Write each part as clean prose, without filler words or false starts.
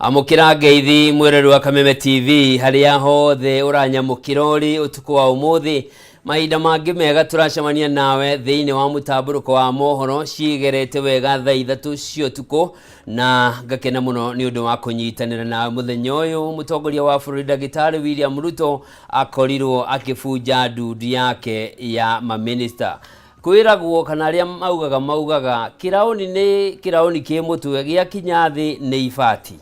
Amũkĩra ngeithi mwĩrori wa Kameme TV harĩa hothe ũranyamũkĩra ũrĩ ũtukũ wa ũmũthĩ. Mahinda mangĩ mega tũracemania nawe thĩinĩ wa mũtambũrũko wa mohoro cigerete wega thaa 3 cia ũtukũ, na ngakena mũno nĩ ũndũ wa kũnyitanĩra nawe mũthenya ũyũ. Mũtongoria wa bũrũri Ndagĩtarĩ William Ruto akorirwo akĩbunja ndundu yake ya mamĩnĩsta. Kwĩragwo kana arĩa maugaga maugaga kĩraũni nĩ kĩraũni kĩ mũtwe gĩakinya thĩ nĩ ibati.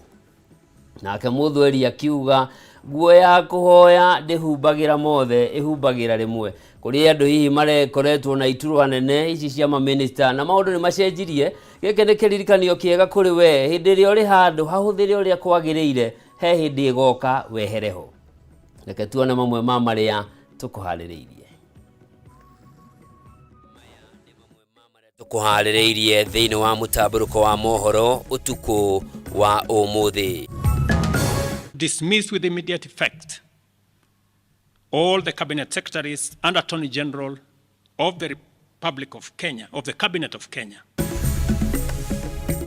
Nake mũthweri akiuga nguo ya kũhoya ndĩhumbagĩra mothe ĩhumbagĩra rĩmwe. Kũrĩ andũ hihi marekoretwo na iturwa nene ici cia mamĩnĩsta na maũndũ nĩ macenjirie. Gĩkĩ nĩ kĩririkanio kĩega kũrĩ we, hĩndĩ ĩrĩa ũrĩ handũ hahũthĩre ũrĩa kwagĩrĩire, he hĩndĩ ĩgoka wehere ho. Reke tuone mamwe ma marĩa tũkũharĩrĩirie. Tũkũharĩrĩirie thĩinĩ wa mũtambũrũko wa mohoro ũtukũ wa ũmũthĩ. Dismiss with immediate effect all the cabinet secretaries and attorney general of the Republic of Kenya, of the cabinet of Kenya.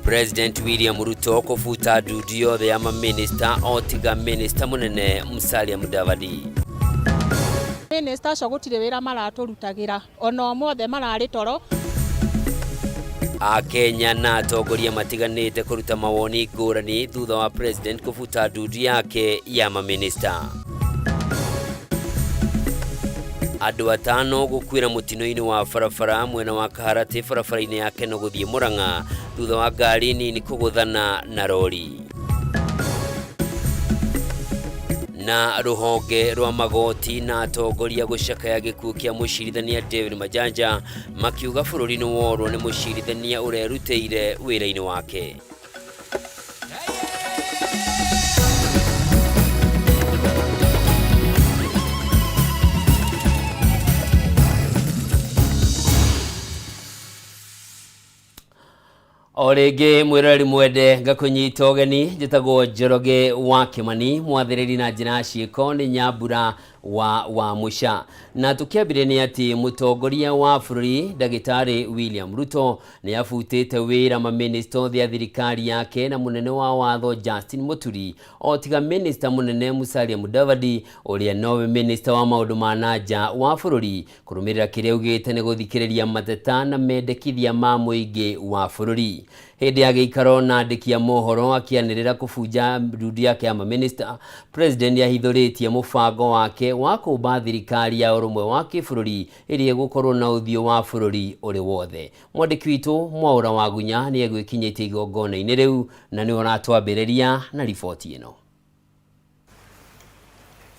President William Ruto kũbuta ndundu yothe ya mamĩnĩsta o tiga mĩnĩsta mũnene Musalia Mudavadi. Mĩnĩsta acio gũtirĩ wĩra maratũrutagĩra ona ũmũthĩ mararĩ toro. Akenya na atongoria matiganĩte kũruta mawoni ngũrani thutha wa president kũbuta ndundu yake ya mamĩnĩsta. Andũ 5 gũkuĩra mũtino-inĩ wa barabara mwena wa Kaharatĩ barabara-inĩ ya Keno gũthiĩ Murang'a thutha wa ngari nini kũgũthana na rori. Na rũhonge rwa magoti na atongoria gũcakaya gĩkuũ kĩa mũcirithania David Majanja makiuga bũrũri nĩ worwo nĩ mũcirithania ũrerutĩire wĩra-inĩ wake. O rĩngĩ mwĩroreri mwende ngakũnyita ũgeni, njĩtagwo Njoroge wa Kĩmani, mwathĩrĩri na njĩra ya ciĩko nĩ Nyambura wa Wamũca. Na tũkĩambire nĩ atĩ mũtongoria wa bũrũri Ndagĩtarĩ William Ruto nĩ abutĩte wĩra mamĩnĩsta othe a thirikari yake na mũnene wa watho Justin Muturi, o tiga mĩnĩsta mũnene Musalia Mudavadi ũrĩa nowe mĩnĩsta wa maũndũ ma na nja wa bũrũri, kũrũmĩrĩra kĩrĩa augĩte nĩ gũthikĩrĩria mateta na mendekithia ma mũingĩ wa bũrũri. Hĩndĩ ya gĩikaro na andĩki a mohoro akĩanĩrĩra kũbunja ndundu yake ya mamĩnĩsta, President nĩahithũrĩtie mũbango wake wa kũmba thirikari ya ũrũmwe wa kĩbũrũri ĩrĩa ĩgũkorwo na ũthiũ wa bũrũri ũrĩ wothe. Mwandĩki witũ Mwaũra Wagunya nĩ egwĩkinyĩtie igongona-inĩ rĩu na nĩwe ũratwambĩrĩria na riboti ĩno.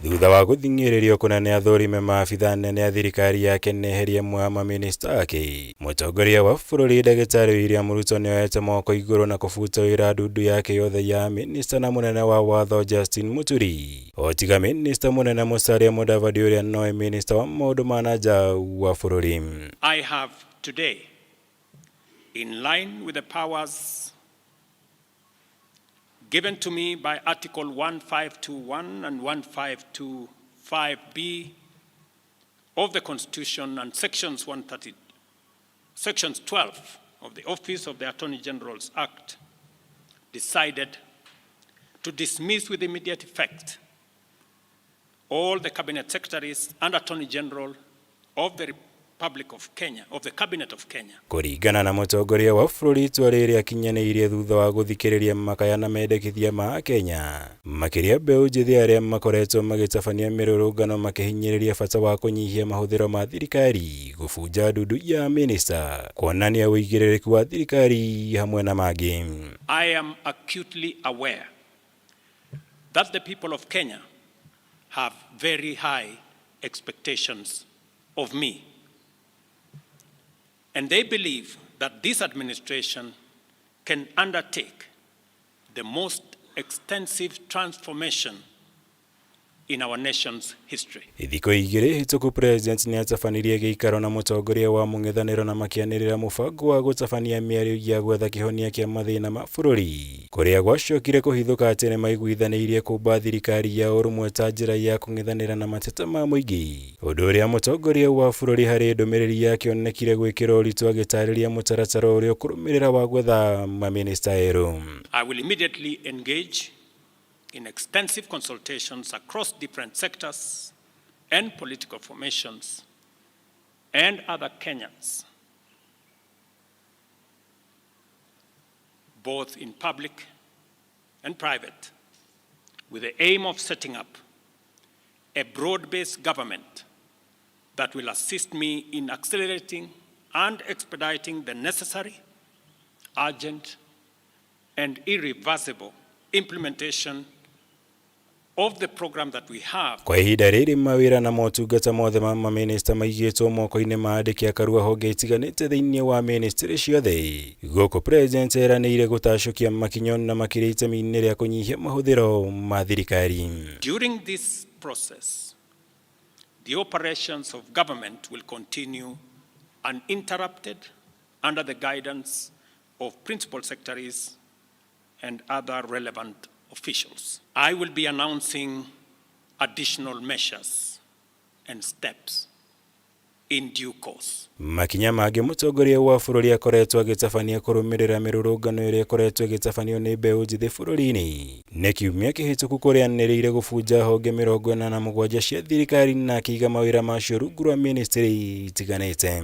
Thutha wa gũthing'ĩrĩrio kũna nĩ athũrime maabitha anene a thirikari yake nĩeherie amwe a mamĩnĩsta ake, mũtongoria wa bũrũri Ndagĩtarĩ William Ruto nĩoete moko igũrũ na kũbuta wĩra ndundu yake yothe ya mĩnĩsta na mũnene wa watho Justin Muturi. O tiga mĩnĩsta mũnene Musalia Mudavadi ũrĩa nowe mĩnĩsta wa maũndũ ma na nja wa bũrũri. I have today, in line with the powers given to me by Article 1521 and 1525B of the Constitution and Sections 130, Sections 12 of the Office of the Attorney General's Act, decided to dismiss with immediate effect all the cabinet secretaries and Attorney General of the Republic of Kenya, of the Cabinet of Kenya. Kũringana na mũtongoria wa bũrũri itua rĩrĩ akinyanĩirie thutha wa gũthikĩrĩria makaya na mendekithia ma Akenya, makĩria mbeũ njĩthĩ arĩa makoretwo magĩtabania mĩrũrũngano makĩhinyĩrĩria bata wa kũnyihia mahũthĩro ma thirikari, gũbunja ndundu ya mĩnĩsta, kuonania ũigĩrĩrĩku wa thirikari hamwe na mangĩ. I am acutely aware that the people of Kenya have very high expectations of me. And they believe that this administration can undertake the most extensive transformation in our nation's history. Thikũ igĩrĩ hĩtũku President nĩatabanirie gĩikaro na mũtongoria wa mũng'ethanĩro na makĩanĩrĩra mũbango wa gũtabania mĩario ya gwetha kĩhonia kĩa mathĩna ma bũrũri, kũrĩa gwacokire kũhithũka atĩ nĩmaiguithanĩirie kũmba thirikari ya ũrũmwe ta njĩra ya kũng'ethanĩra na mateta ma mũingĩ, ũndũ ũrĩa mũtongoria wa bũrũri harĩ ndũmĩrĩri yake onekire gwĩkĩra ũritũ agĩtarĩria mũtaratara ũrĩa ũkũrũmĩrĩra wa gwetha mamĩnĩsta erũ. I will immediately engage In extensive consultations across different sectors and political formations and other Kenyans, both in public and private, with the aim of setting up a broad-based government that will assist me in accelerating and expediting the necessary, urgent, and irreversible implementation of the program that we have. Kwa ihinda rĩrĩ mawĩra na motungata mothe ma mamĩnĩsta maigĩtwo moko-inĩ ma andĩki a Karua honge itiganĩte thĩinĩ wa mĩnĩstrĩ ciothe. Gũkũ president eranĩire gũtacũkia makinyo na makĩria itemi-inĩ rĩa kũnyihia mahũthĩro ma thirikari. During this process, the operations of government will continue uninterrupted under the guidance of principal secretaries and other relevant officials. I will be announcing additional measures and steps in due course. Makinya mangĩ mũtongoria wa bũrũri akoretwo agĩtabania kũrũmĩrĩra mĩrũrũngano ĩrĩa ĩkoretwo ĩgĩtabanio nĩ mbeũ njĩthĩ bũrũri-inĩ nĩ kiumia kĩhĩtũku kũrĩa anĩrĩire gũbunja honge 47 cia thirikari na akĩiga mawĩra macio rungu rwa mĩnĩstrĩ itiganĩte.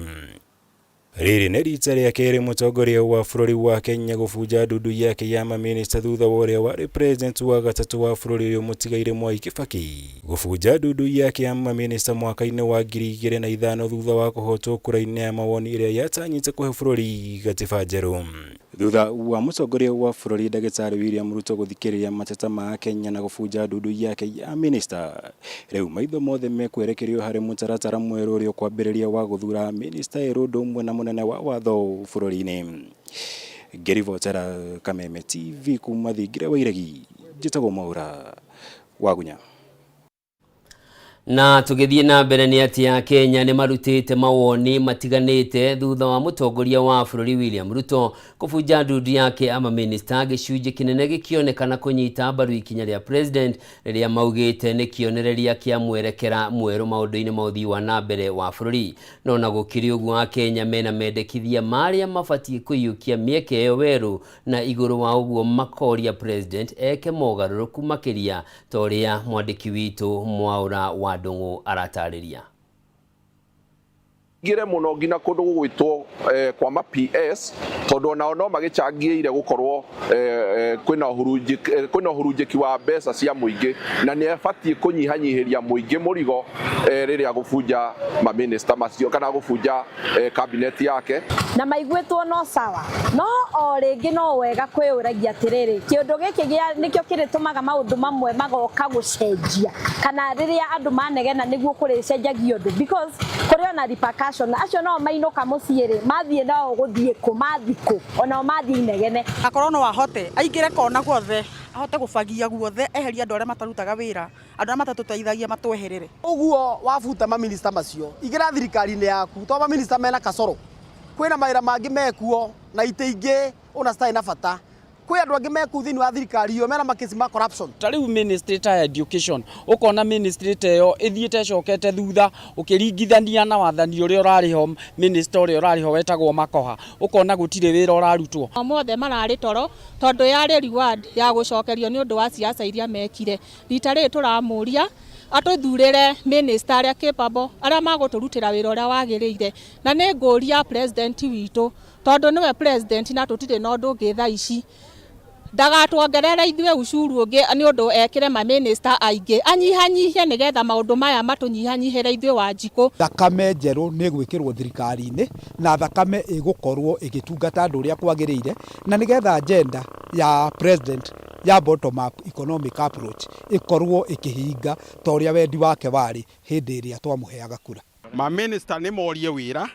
Rĩrĩ nĩ rita rĩa kerĩ mũtongoria wa bũrũri wa Kenya gũbunja ndundu yake ya mamĩnĩsta thutha wa ũrĩa warĩ president wa gatatũ wa bũrũri ũyũ mũtigairĩ Mwai Kibaki gũbunja ndundu yake ya mamĩnĩsta mwaka-inĩ wa 2005 thutha wa kũhotwo kura-inĩ ya mawoni ĩrĩa yatanyĩte kũhe bũrũri gatiba njerũ. Thutha wa mũtongoria wa bũrũri ndagĩtarĩ William Ruto gũthikĩrĩria mateta ma Kenya na gũbunja ndundu yake ya mĩnĩsta, rĩu maitho mothe mekwerekerio harĩ mũtaratara mwerũ ũrĩa ũkwambĩrĩria wa gũthura mĩnĩsta erũ ũndũ ũmwe na mũnene wa watho bũrũri-inĩ. Ngĩribotera Kameme TV kuma Thingira wa Iregi, njĩtagwo Mwaura Wagunya. Na tũgĩthiĩ na mbere nĩ atĩ Kenya nĩ marutĩte mawoni matiganĩte thutha wa mũtongoria wa bũrũri William Ruto kũbunja ndundu yake ama mamĩnĩsta, gĩcunjĩ kĩnene gĩkĩonekana kũnyita mbaru ikinya rĩa president rĩrĩa maugĩte nĩ kĩonereria kĩa mwerekera mwerũ maũndũ-inĩ ma ũthii wa na mbere wa bũrũri. No na gũkĩrĩ ũguo Akenya mena mendekithia marĩa mabatiĩ kũiyũkia mĩeke ĩyo werũ, na igũrũ wa ũguo makoria president eke mogarũrũku makĩria ta ũrĩa mwandĩki witũ Mwaura wa Ndung'u aratarĩria. Ngire muno nginya kundu gugwitwo kwa ma PS tondu onao no magicangĩire gukorwo kwina uhurunjiki wa mbeca cia muingi, na ni abatie kunyihanyihiria muingi murigo riria gubunja maminista macio kana gubunja cabinet yake. Na maiguĩtwo no sawa, no o rĩngĩ no wega kwĩyũragia atĩrĩrĩ, kĩũndũ gĩkĩ nĩkĩo kĩrĩtũmaga maũndũ mamwe magoka gũcenjia, kana rĩrĩa andũ manegena nĩguo kũrĩcenjagia ũndũ, because kũrĩ ona repercussion. Acio no mainũka mũciĩ rĩ, mathiĩ no gũthiĩ kũ, mathiĩ kũ, onao mathiĩ inegene. Akorwo no ahote aingĩre kona guothe, ahote gũbagia guothe, eherie andũ arĩa matarutaga wĩra, andũ arĩa matatũteithagia matweherere. Ũguo wabuta maminista macio, ingĩra thirikari-inĩ yaku, to maminista mena kasoro, kwĩna mawĩra mangĩ mekuo na itĩ ingĩ ona citarĩ na bata, kwĩ andũ angĩ mekuu thĩinĩ wa thirikari ĩyo mena makesi ma corruption. Ta rĩu ministry ta education, ũkona ministry ta ĩyo ĩthiĩte ĩcokete thutha ũkĩringithania na wathani ũrĩa ũrarĩ ho, minister ũrĩa ũrarĩ ho wetagwo Makoha, ũkona gũtirĩ wĩra ũrarutwo. Mothe mararĩ toro tondũ yarĩ reward ya gũcokerio nĩ ũndũ wa siasa iria mekire. Rita rĩrĩ tũramũria atũthurĩre minister arĩa capable, arĩa magũtũrutĩra wĩra ũrĩa wagĩrĩire. Na nĩ ngũria president witũ, tondũ nĩwe president na tũtirĩ na ũndũ ũngĩ thaa ici, ndagatwongerere ithuĩ ucuru ũngĩ nĩ ũndũ ekĩre maminista aingĩ, anyihanyihie nĩgetha maũndũ maya matũnyihanyihĩre ithuĩ Wanjikũ. Thakame njerũ nĩ ĩgwĩkĩrwo thirikari-inĩ, na thakame ĩgũkorwo ĩgĩtungata andũ ũrĩa kwagĩrĩire, na nĩgetha agenda ya president ya bottom up economic approach ĩkorwo ĩkĩhinga ta ũrĩa wendi wake warĩ hĩndĩ ĩrĩa twamũheaga kura. Maminista nĩ morie wĩra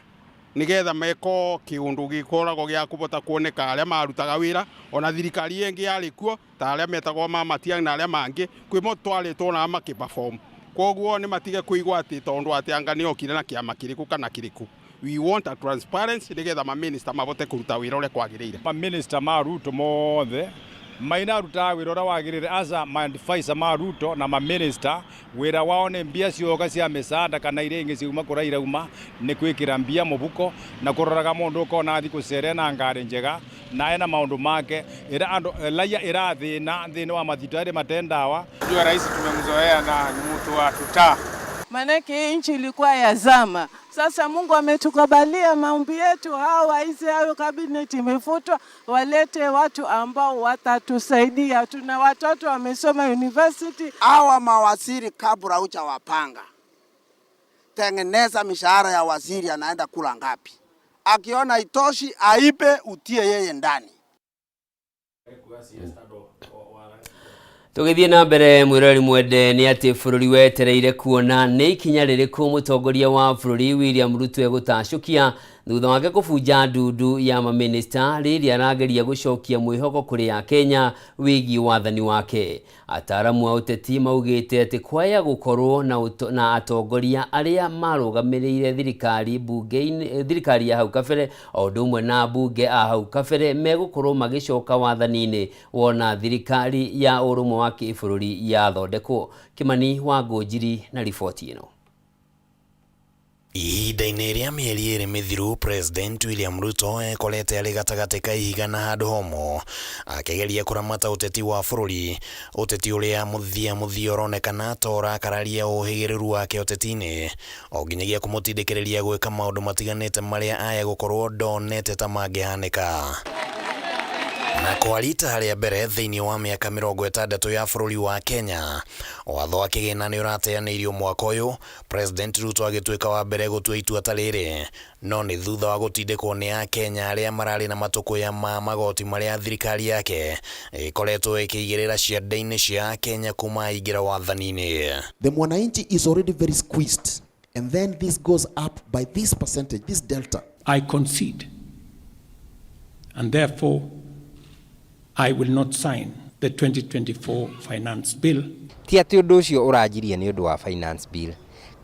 nigetha meko kiundu gikoragwo gia kubota kuoneka aria marutaga wira, ona thirikari ingi yari kuo ta aria metagwo ma Matiang'i na aria mangi kwimo twaritwo na maki perform. Koguo ni matige kuigwa ati tondu ati anga ni okire na kiama kiriku kana kiriku. We want a transparency nigetha ma minister mabote kuruta wira uria kwagiriire. Ma minister ma Ruto mothe mainarutaga wira uria wagirire, aca ma advisor ma Ruto na ma minister wira wao ni mbia cioka cia mĩcanda kana iria ingĩ ciuma kũrĩa irauma nĩ kwĩkĩra mbia mũbuko na kũroraga mũndũ ũkona athi gũcere na ngari njega Na ena maundu make ira andu raia irathina thini wa mathitari matendawa. Jua rais tumemzoea na ni mtu wa tutaa. Maanake hii nchi ilikuwa ya zama. Sasa Mungu ametukubalia maombi yetu, hawa hizi hayo kabineti imefutwa, walete watu ambao watatusaidia. Tuna watoto wamesoma university. Hawa mawaziri kabla hujawapanga, tengeneza mishahara ya waziri, anaenda kula ngapi? Akiona itoshi aibe, utie yeye ndani. Tũgĩthiĩ na mbere mwĩroreri mwende nĩ atĩ bũrũri wetereire kuona nĩ ikinya rĩrĩkũ mũtongoria wa bũrũri William Ruto egũtacũkia thutha wake kũbunja ndundu ya mamĩnĩsta rĩrĩa arageria gũcokia mwĩhoko kũrĩ Akenya wĩgiĩ wathani wake. Ataaramu a ũteti maugĩte atĩ kwaya gũkorwo na atongoria arĩa marũgamĩrĩire thirikari bunge-inĩ thirikari ya hau kabere o ũndũ ũmwe na mbunge a hau kabere megũkorwo magĩcoka wathani-inĩ wona thirikari ya ũrũmwe wa kĩbũrũri yathondekwo. Kĩmani wa Ngũnjiri na riboti ĩno. Ihinda-inĩ rĩa mĩeri ĩrĩ mĩthiru, President William Ruto ekorete arĩ gatagatĩ ka ihiga na handũ homũ akĩgeria kũramata ũteti wa bũrũri, ũteti ũrĩa mũthia mũthia ũronekana ta ũrakararia ũhĩgĩrĩru wake ũteti-inĩ o nginyagia kũmũtindĩkĩrĩria gwĩka maũndũ matiganĩte marĩa aya gũkorwo ndonete ta mangĩhanĩka. Na kwa rita rĩa mbere thĩinĩ wa mĩaka 60 ya bũrũri wa Kenya, watho wa kĩgĩna nĩ ũrateanĩirio mwaka ũyũ, President Ruto agĩtuĩka wa mbere gũtua itua ta rĩrĩ, no nĩ thutha wa gũtindĩkwo nĩ Akenya arĩa mararĩ na matũkũya ma magoti marĩa thirikari yake ĩkoretwo ĩkĩigĩrĩra ciande-inĩ cia Akenya kuma aingĩra wathani-inĩ. The mwananchi is already very squeezed, and then this goes up by this percentage, this delta. I concede, and therefore I will not sign the 2024 finance bill. Ti atĩ ũndũ ũcio ũranjirie nĩ ũndũ wa finance bill,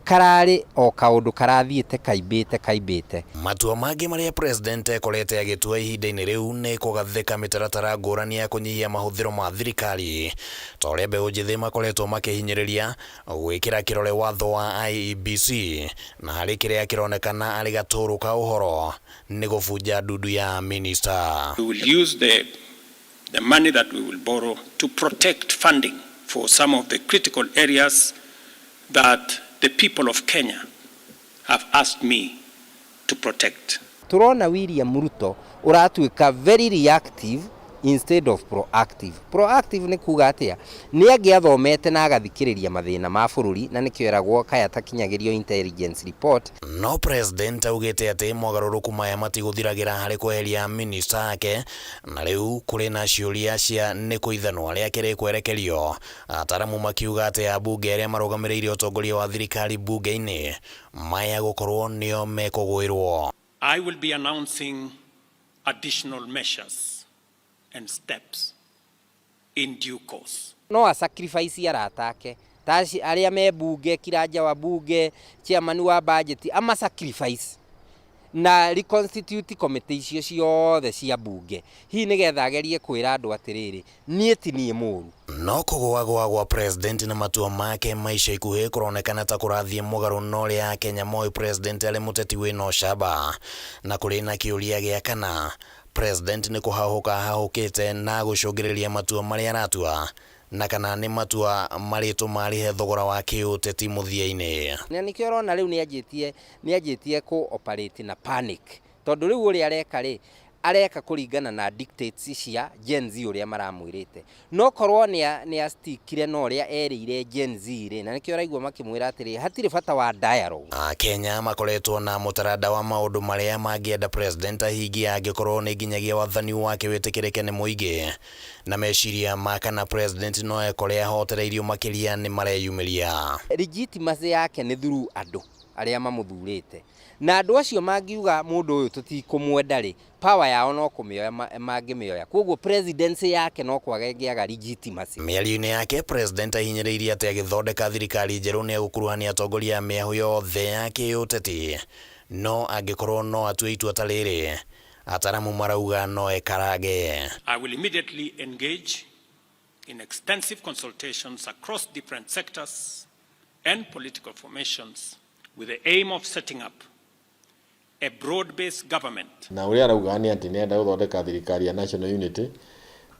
kararĩ o kaũndũ karathiĩte kaimbĩte kaimbĩte. Matua mangĩ marĩa president ekorete agĩtua ihinda-inĩ rĩu nĩ kũgathĩka mĩtaratara ngũrani ya kũnyihia mahũthĩro ma thirikari ta ũrĩa mbeũ njĩthĩ makoretwo makĩhinyĩrĩria gwĩkĩra kĩrore watho wa IEBC, na harĩ kĩrĩa kĩronekana arĩ gatũrũ ka ũhoro nĩ gũbunja ndundu ya minista. We will use the money that we will borrow to protect funding for some of the critical areas that the people of Kenya have asked me to protect. Turona William Ruto uratuika very reactive instead of proactive. Proactive nĩ kuga atĩa? Nĩ angĩathomete na agathikĩrĩria mathĩna ma bũrũri, na nĩkĩo eragwo kaya takinyagĩrio intelligence report. No president augĩte atĩ mogarũrũku maya matigũthiragĩra harĩ kweheria minista ake, na rĩu kũrĩ na ciũria cia nĩ kũ ithanwa rĩake rĩkwerekerio. Ataramu makiuga atĩ ambunge arĩa marũgamĩrĩire ũtongoria wa thirikari mbunge-inĩ maya gũkorwo nĩo mekũgwĩrwo. I will be announcing additional measures and steps in due course. No a sacrifice arata ake ta arĩa me bunge, kiranja wa bunge, chairman wa budget, ama sacrifice na reconstitute committee icio ciothe cia bunge, hihi nigetha agerie kwĩra andũ atĩrĩrĩ, niĩ ti niĩ mũru. No kũgũagũa gwa president na matua make ma ica ikuhĩ kũronekana ta kũrathiĩ mũgarũ na ũrĩa Akenya moĩ president arĩ mũteti wĩna ũcamba, na kũrĩ na kĩũria gĩa kana president nĩ kũhahũka ahahũkĩte na gũcũngĩrĩria matua marĩa aratua, na kana nĩ matua marĩtũma arĩhe thogora wa kĩũteti mũthia-inĩ. Na nĩkĩo ũrona rĩu nĩanjĩtie kũ operate na panic, tondũ rĩu ũrĩa areka rĩ, areka kũringana na dictates cia Gen Z ũrĩa maramwĩrĩte. No korwo nĩ astikire na ũrĩa erĩire Gen Z rĩ, na nĩkĩo ũraigua makĩmwĩra atĩrĩ, hatirĩ bata wa dialogue. Akenya makoretwo na mũtaranda wa maũndũ marĩa mangĩenda president ahingie angĩkorwo nĩ nginyagia wathani wake wĩtĩkĩrĩke nĩ mũingĩ, na meciria ma kana president no ekore ahotereirio makĩria nĩ mareyumĩria. Legitimacy yake nĩ through andũ arĩa mamũthurĩte, na andũ acio mangiuga mũndũ ũyũ tũtikũmwenda rĩ, power yao no kũmĩoya mangĩmĩoya, koguo presidency yake no kwaga ĩngĩaga legitimacy. Mĩario-inĩ yake president ahinyĩrĩirie atĩ agĩthondeka thirikari njerũ nĩ egũkuruhania atongoria a mĩahũ yothe ya kĩũteti, no angĩkorwo no atue itua ta rĩrĩ, ataramu marauga no ekarange. I will immediately engage in extensive consultations across different sectors and political formations with the aim of setting up a broad-based government. Na ũrĩa arauga nĩ atĩ nĩ arenda gũthondeka thirikari ya national unity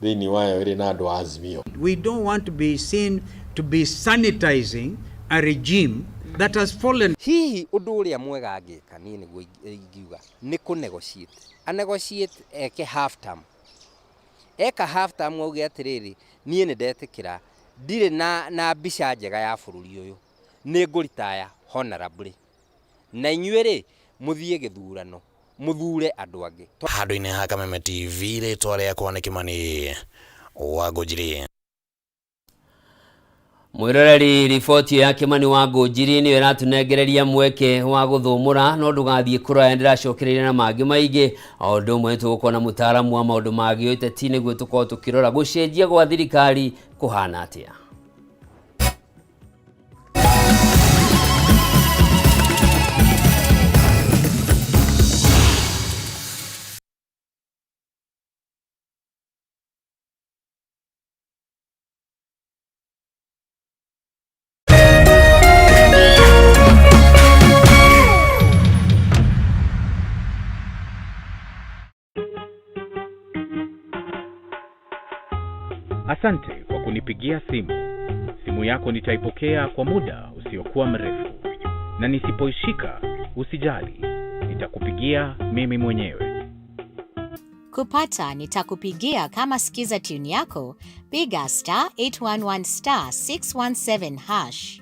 thĩinĩ wayo ĩrĩ na andũ a Azimio. We don't want to be seen to be sanitizing a regime that has fallen. Hihi ũndũ ũrĩa mwega angĩka niĩ nĩguo ingiuga nĩ kũ negotiate. A negotiate eke half term. Eka half term auge atĩrĩrĩ, niĩ nĩ ndetĩkĩra ndirĩ na, na mbica njega ya bũrũri ũyũ, nĩ ngũritaya honorably. Na inyuĩ rĩ, mũthiĩ gĩthurano mũthure andũ angĩ. Handũ-inĩ ha Kameme TV, rĩtwa rĩakwa nĩ Kĩmani wa Ngũnjiri. Mwĩroreri, riboti ya Kĩmani wa Ngũnjiri nĩyo ĩratũnengereria mweke wa gũthũmũra, no ndũgathiĩ kũraya, ndĩracokereria na mangĩ maingĩ. O ũndũ ũmwe tũgũkorwo na mũtaaramu wa maũndũ ma gĩũteti nĩguo tũkorwo tũkĩrora gũcenjia gwa thirikari kũhana atĩa. Asante kwa kunipigia simu. Simu yako nitaipokea kwa muda usiokuwa mrefu, na nisipoishika usijali, nitakupigia mimi mwenyewe. Kupata nitakupigia kama skiza tune yako, piga star 811 star 617 hash.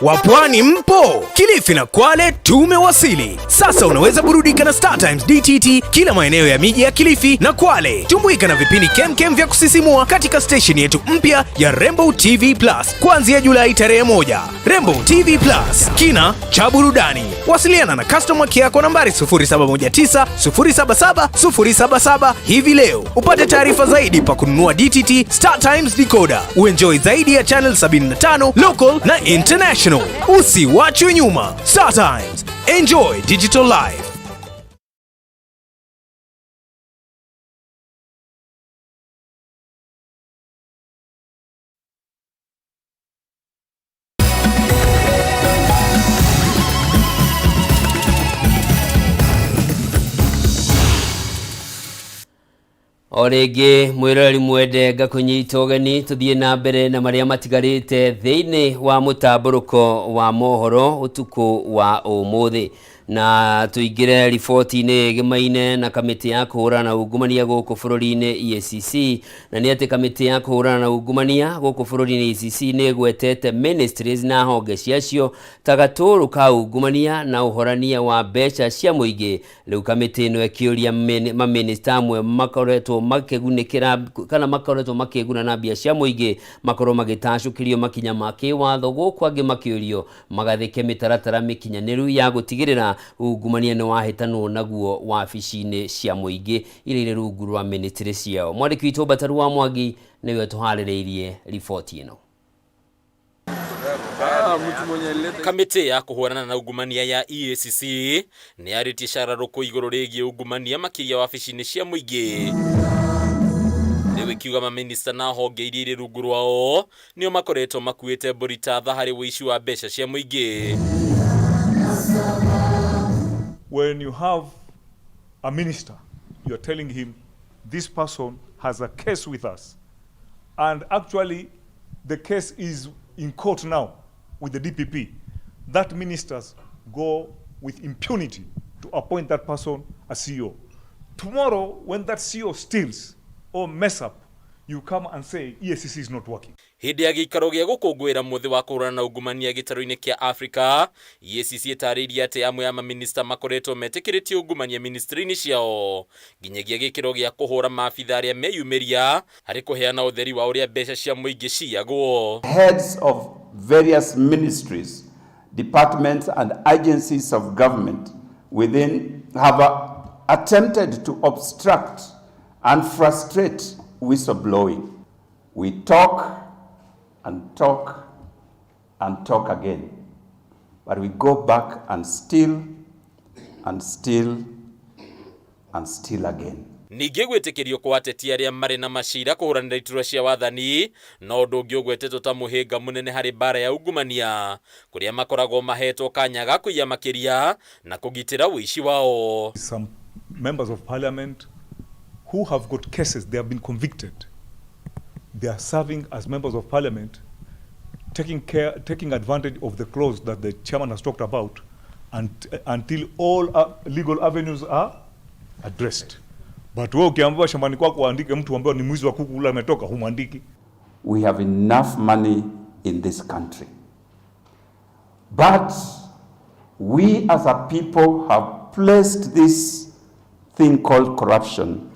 Wapwani mpo? Kilifi na Kwale tumewasili. Sasa unaweza burudika na Star Times DTT kila maeneo ya miji ya Kilifi na Kwale. Tumbuika na vipindi kemkem vya kusisimua katika station yetu mpya ya Rainbow TV Plus kuanzia Julai tarehe 1. Rainbow TV Plus, kina cha burudani. Wasiliana na customer care kwa nambari 0719 077 077 hivi leo upate taarifa zaidi pa kununua DTT Star Times decoder. Uenjoy zaidi ya channel 75 local na international. Usiwachwe nyuma. Star Times, enjoy digital life. O rĩngĩ mwĩroreri mwende, ngakũnyita ũgeni tũthiĩ na mbere na marĩa matigarĩte thĩinĩ wa mũtambũrũko wa mohoro ũtukũ wa ũmũthĩ, na tũingĩre riboti-inĩ ĩgĩmaine na kamĩtĩ ya kũhũrana na ungumania gũkũ bũrũri-inĩ EACC. Na nĩ atĩ kamĩtĩ ya kũhũrana na ungumania gũkũ bũrũri-inĩ EACC nĩ ĩgwetete ministries na honge ciacio ta gatũrũ ka ungumania na ũhorania wa mbeca cia mũingĩ. Rĩu kamĩtĩ ĩno ĩkĩũria mamĩnĩsta amwe makoretwo makĩgunĩkĩra kana makoretwo makĩguna na mbia cia mũingĩ makorwo magĩtacũkĩrio makinya ma kĩwatho, gũkũ angĩ makĩũrio magathĩke mĩtaratara mĩkinyanĩru ya gũtigĩrĩra ungumania nĩ wahĩtanwo naguo wabici-inĩ cia mũingĩ iria irĩ rungu rwa ministry ciao. Mwandĩki witũ Bataru wa Mwangi nĩwe tũharĩrĩirie riboti ĩno. Kamĩtĩ ya kũhũrana na ungumania ya EACC nĩ yarĩtie cararũkũ igũrũ rĩgiĩ ungumania makĩria wabici-inĩ cia mũingĩ, rĩu ĩkiuga mamĩnĩsta na honge iria irĩ rungu rwao nĩo makoretwo makuĩte mbũri ta tha harĩ ũici wa mbeca cia mũingĩ. When you have a minister, you are telling him this person has a case with us, and actually the case is in court now with the DPP. That ministers go with impunity to appoint that person a CEO. Tomorrow, when that CEO steals or mess up, you come and say EACC is not working. Hĩndĩ ya gĩikaro gĩa gũkũngũĩra mũthĩ wa kũhũrana na ungumania gĩtarũ-inĩ kĩa Afrika, EACC ĩtarĩirie atĩ amwe a mamĩnĩsta makoretwo metĩkĩrĩtie ungumania ministry-inĩ ciao nginyagia gĩkĩro gĩa kũhũra maabitha arĩa meyumĩria harĩ kũheana ũtheri wa ũrĩa mbeca cia mũingĩ ciyagwo. Heads of various ministries, departments and agencies of government within have attempted to obstruct and frustrate whistleblowing. We talk and talk and talk again, but we go back and steal and steal and steal again. Ningĩ gwĩtĩkĩrio kwa ateti arĩa marĩ na macira kũhũranĩra iturwa cia wathani no ũndũ ũngĩ ũgwetetwo ta mũhĩnga mũnene harĩ mbara ya ungumania, kũrĩa makoragwo mahetwo kanya ga kũiya makĩria na kũgitĩra ũici wao. Some members of parliament who have got cases, they have been convicted. They are serving as members of parliament, taking care, taking advantage of the clause that the chairman has talked about, and, until all legal avenues are addressed. But wewe ukiambiwa shambani kwako uandike mtu ambaye ni mwizi wa kuku ule ametoka, humwandiki. We have enough money in this country. But we as a people have placed this thing called corruption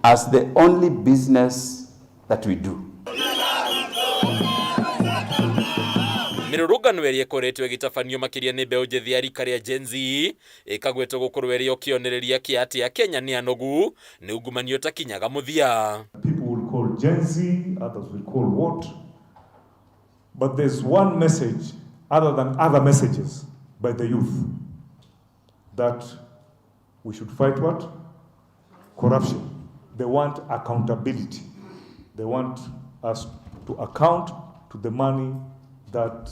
as the only business that we do. Mĩrũrũngano ĩrĩa ĩkoretwo ĩgĩtabanio makĩria nĩ mbeũ njĩthĩ ya rika rĩa Gen Z ĩkagwetwo gũkorwo ĩrĩ o kĩonereria kĩa atĩ Akenya nĩ anogu nĩ ungumania ũtakinyaga mũthia. People will call Gen Z, others will call what? But there's one message other than other messages by the youth that we should fight what? Corruption. They want accountability. They want us to account to the money that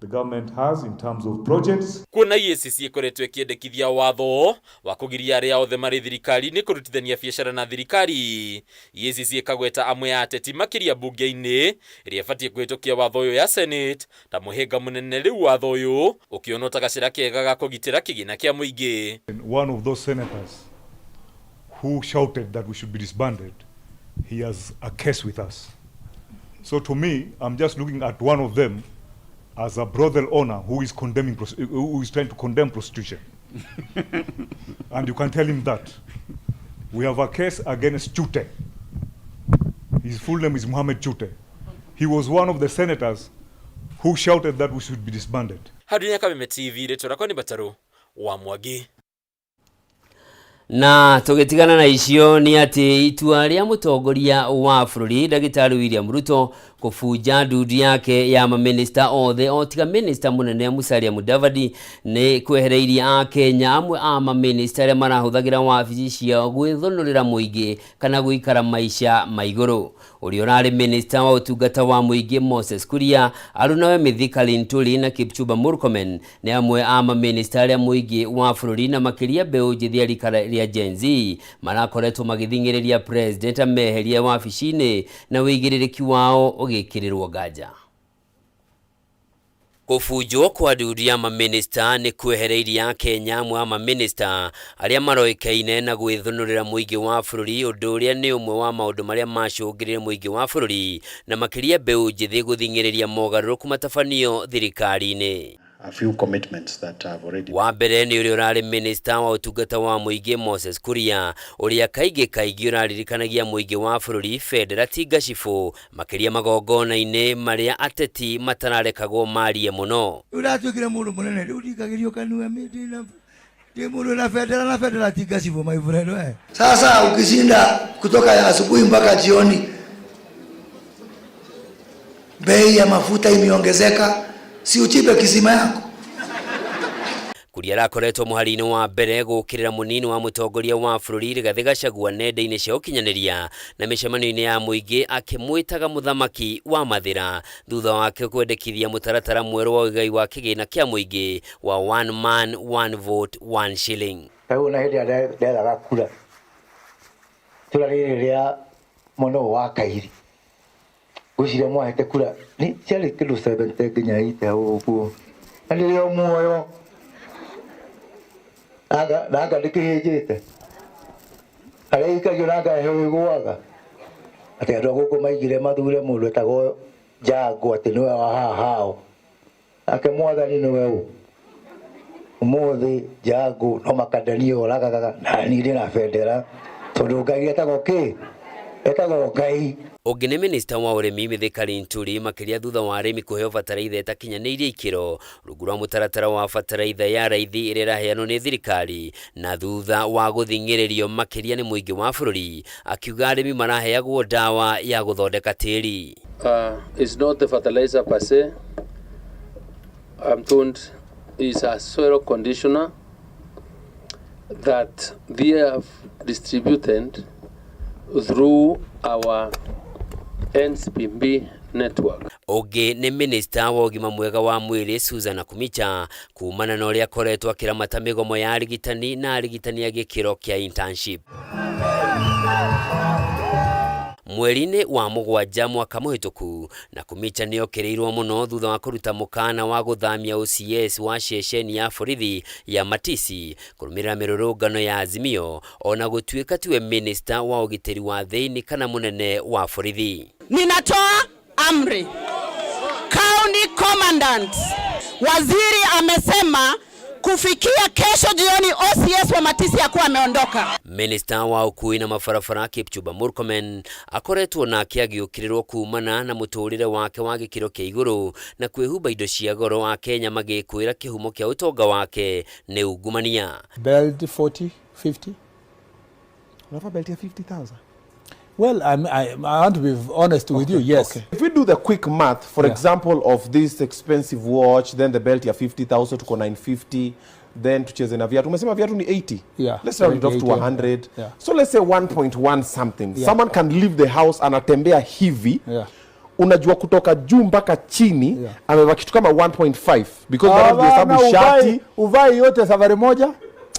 the government has in terms of projects. Kuona EACC ĩkoretwo ĩkĩendekithia watho wa kũgiria arĩa othe marĩ thirikari-inĩ kũrutithania biacara na thirikari, EACC ĩkagweta amwe a ateti makĩria mbunge-inĩ ĩrĩa ĩbatiĩ kũhĩtũkia watho ũyũ ya Senate ta mũhĩnga mũnene rĩu watho ũyũ ũkĩonwo ta gacĩra kega ga kũgitĩra kĩgĩna kĩa mũingĩ. One of those senators who shouted that we should be disbanded, he has a case with us. So to me, I'm just looking at one of them as a brothel owner who is condemning, who is trying to condemn prostitution. And you can tell him that. We have a case against Chute. His full name is Mohammed Chute. He was one of the senators who shouted that we should be disbanded. Harũni ya Kameme TV, rĩtwa rĩakwa nĩ Batarũ wa Mwangi. Na tũgĩtigana na icio nĩ atĩ itua rĩa mũtongoria wa bũrũri ndagĩtarĩ William Ruto kũbunja ndundu yake ya mamĩnĩsta othe o tiga mĩnĩsta mũnene Musalia Mudavadi nĩ kwehereirie akenya amwe a mamĩnĩsta arĩa marahũthagĩra wabici ciao gwĩthũnũrĩra mũingĩ kana gũikara maica ma igũrũ. Ũrĩa ũrarĩ mĩnĩsta wa ũtungata wa mũingĩ Moses Kuria, arunawe Mithika Linturi na Kipchumba Murkomen nĩ amwe a mamĩnĩsta arĩa mũingĩ wa bũrũri na makĩria mbeũ njĩthĩ ya rika rĩa Gen Z marakoretwo magĩthing'ĩrĩria president ameherie wabici-inĩ na wĩigĩrĩrĩki wao ũgĩkĩrĩrwo nganja. Kũbunjwo kwa ndundu ya mamĩnĩsta nĩ kwehereirie akenya amwe a mamĩnĩsta arĩa maroĩkaine na gwĩthũnũrĩra mũingĩ wa bũrũri, ũndũ ũrĩa nĩ ũmwe wa maũndũ marĩa macũngĩrĩire mũingĩ wa bũrũri na makĩria mbeũ njĩthĩ gũthing'ĩrĩria mogarũrũku matabanio thirikari-inĩ. A few commitments that have already Wa mbere nĩ ũrĩa ũrarĩ mĩnĩsta wa ũtungata wa mũingĩ Moses Kuria, ũrĩa kaingĩ kaingĩ ũraririkanagia mũingĩ wa bũrũri bendera ti ngacibũ, makĩria magongona-inĩ marĩa ateti matararekagwo marie mũno. Rĩu ndatuĩkire mũndũ mũnene, rĩu ndikagĩrio kanua ndĩ mũndũ na bendera na bendera ti ngacibũ, my friend we. Sasa ukishinda kutoka ya asubuhi mpaka jioni, bei ya mafuta imeongezeka, si uchimbe kisima yako? Kuria arakoretwo mũhari-inĩ wa mbere gũkĩrĩra mũnini wa mũtongoria wa bũrũri Rigathĩ Gachagua nenda-inĩ cia ũkinyanĩria na mĩcemanio-inĩ ya mũingĩ akĩmwĩtaga mũthamaki wa mathĩra thutha wake kwendekithia mũtaratara mwerũ wa ũigai wa kĩgĩna kĩa mũingĩ wa one man one vote one shilling. Rĩu na hĩndĩ ĩrĩa ndethaga kura itũra rĩrĩ rĩa mwena ũyũ wa Kairi, ngwĩciria mwahete kura nĩ ciarĩ kĩndũ 70 nginya 80 hau ũguo, na nĩrĩo muoyo nanga ndĩkĩhĩnjĩte harĩa ikagio nanga heho ĩgũaga atĩ andũ a gũkũ maigire mathure mũndũ etagwo Jango atĩ nĩwe wa haha hao, nake mwathani nĩwe ũ. Ũmũthĩ Jango no makandania oragaga na niĩ ndĩ na bendera tondũ Ngai etagwo kĩ? Etagwo Ngai. Ũngĩ nĩ mĩnĩsta wa ũrĩmi Mithika Linturi makĩria thutha wa arĩmi kũheo bataraitha ĩtakinyanĩirie ikĩro rungu rwa mũtaratara wa bataraitha ya raithi ĩrĩa ĩraheanwo nĩ thirikari na thutha wa gũthing'ĩrĩrio makĩria nĩ mũingĩ wa bũrũri, akiuga arĩmi maraheagwo ndawa ya gũthondeka tĩri. It's not the fertilizer per se. I'm told it's a soil conditioner. that they have distributed through our NCPB network. Ũngĩ nĩ minista wa ũgima mwega wa mwĩrĩ Susan Nakhumicha kumana na ũrĩa akoretwo akĩramata mĩgomo ya arigitani na arigitani a gĩkĩro kĩa internship. Mweri-inĩ wa mũgwanja mwaka mũhĩtũku, Nakhumicha nĩ okĩrĩirwo mũno thutha wa kũruta mũkana wa gũthamia OCS wa ceceni ya borithi ya Matisi kũrũmĩrĩra mĩrũrũngano ya Azimio ona gũtuĩka tiwe minista wa ũgitĩri wa thĩinĩ kana mũnene wa borithi. Ninatoa amri. County Commandant, waziri amesema kufikia kesho jioni OCS wa Matisi akuwa ameondoka. Minista wa ũkui na mabarabara Kipchumba Murkomen akoretwo nake agĩũkĩrĩrwo kumana na mũtũrĩre wake wa gĩkĩro kĩa igũrũ na kwĩhumba indo cia goro Akenya magĩkwĩra kĩhumo kĩa ũtonga wake nĩ ungumania. Belt 40, 50. Unavaa belt ya 50,000? Well, I want to be honest with you, yes. Okay. If we do the quick math, for example, of this expensive watch, then the belt ya 50,000 tuko 950, then tucheze na viatu. Umesema viatu ni 80. Yeah. Let's round it off to 80, 100. Yeah. So let's say 1.1 something. Yeah. Someone can leave the house anatembea hivi. Yeah. Unajua kutoka juu mpaka chini Yeah. amevaa kitu kama 1.5 because bado Hapana, tuhesabu shati. uvai yote safari moja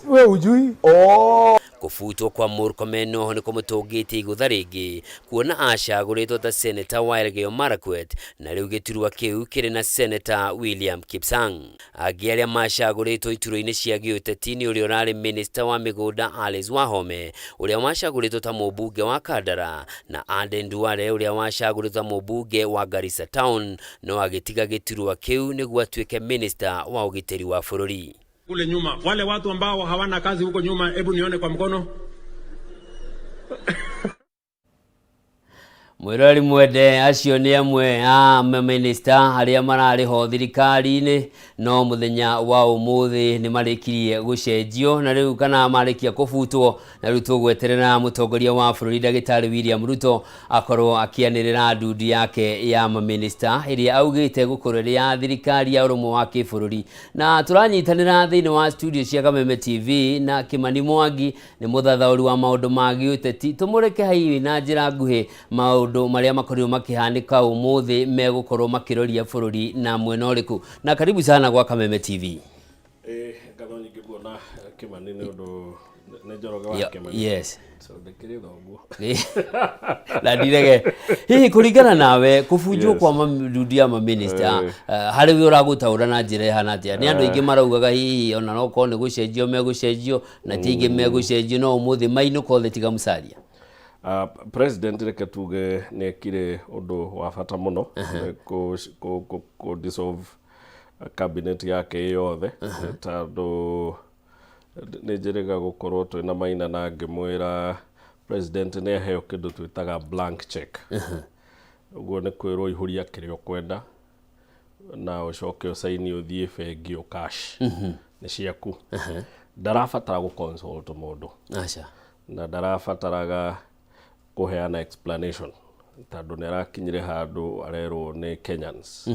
we ujui. Oh. Kũbutwo kwa Murkomen noho nĩ kũmũtũngĩtie igũtha rĩngĩ kuona acagũrĩtwo ta seneta wa Elgeyo Marakwet na rĩu gĩturwa kĩu kĩrĩ na seneta William Kipsang. Angĩ arĩa macagũrĩtwo iturwa-inĩ cia gĩũteti nĩ ũrĩa ũrarĩ minista wa mĩgũnda Alice Wahome ũrĩa wacagũrĩtwo ta mũmbunge wa Kandara na Aden Duale ũrĩa wacagũrĩtwo ta mũmbunge wa Garissa Town no agĩtiga gĩturwa kĩu nĩguo atuĩke minista wa ũgitĩri wa bũrũri. Kule nyuma, wale watu ambao hawana kazi huko nyuma, hebu nione kwa mkono. Mwĩroreri mwende acio nĩ amwe a mamĩnĩsta arĩa mararĩ ho thirikari-inĩ no mũthenya wa ũmũthĩ nĩ marĩkirie gũcenjio na rĩu kana marĩkia kũbutwo na rĩu tũgweterera mũtongoria wa bũrũri ndagĩtarĩ William Ruto akorwo akĩanĩrĩra ndundu yake ya mamĩnĩsta ĩrĩa augĩte gũkorwo ĩrĩ ya thirikari ya ũrũmwe wa kĩbũrũri. Na tũranyitanĩra thĩinĩ wa studio cia Kameme TV na Kĩmani Mwangi nĩ mũthathaũri wa maũndũ ma gĩũteti. Tũmũreke hihi na njĩra nguhĩ maũndũ marĩa makorirwo makĩhanĩka ũmũthĩ megũkorwo makĩroria bũrũri na mwena ũrĩkũ. Na karibu sana gwa Kameme TV. Ngatho nyingĩ kuona Kĩmani nĩ ũndũ nĩ Njoroge wa Kĩmani. Yes. So ndĩkĩrĩ thoguo. Na ndirege hihi kũringana nawe kũbunjwo kwa ndundu ya mamĩnĩsta harĩ we ũragũtaũra na njĩra ĩhana atĩa? Nĩ andũ aingĩ maraugaga hihi ona no korwo nĩ gũcenjio megũcenjio na ti aingĩ megũcenjio no ũmũthĩ mainũka othe tiga Musalia. President reke tuge nĩ ekire ũndũ wa bata mũno kũ dissolve cabinet yake yothe tondũ nĩ njĩrĩga gũkorwo twĩna Maina na ngĩmwĩra president nĩ aheo kĩndũ twĩtaga blank check. Ũguo nĩ kwĩrwo ihũria kĩrĩa ũkwenda na ũcoke ũcaini ũthiĩ bengi ũ cash nĩ ciaku. Ndarabatara gũ consult mũndũ. Aca. Na ndarabataraga kũheana explanation tondũ nĩ arakinyire handũ arerwo nĩ Kenyans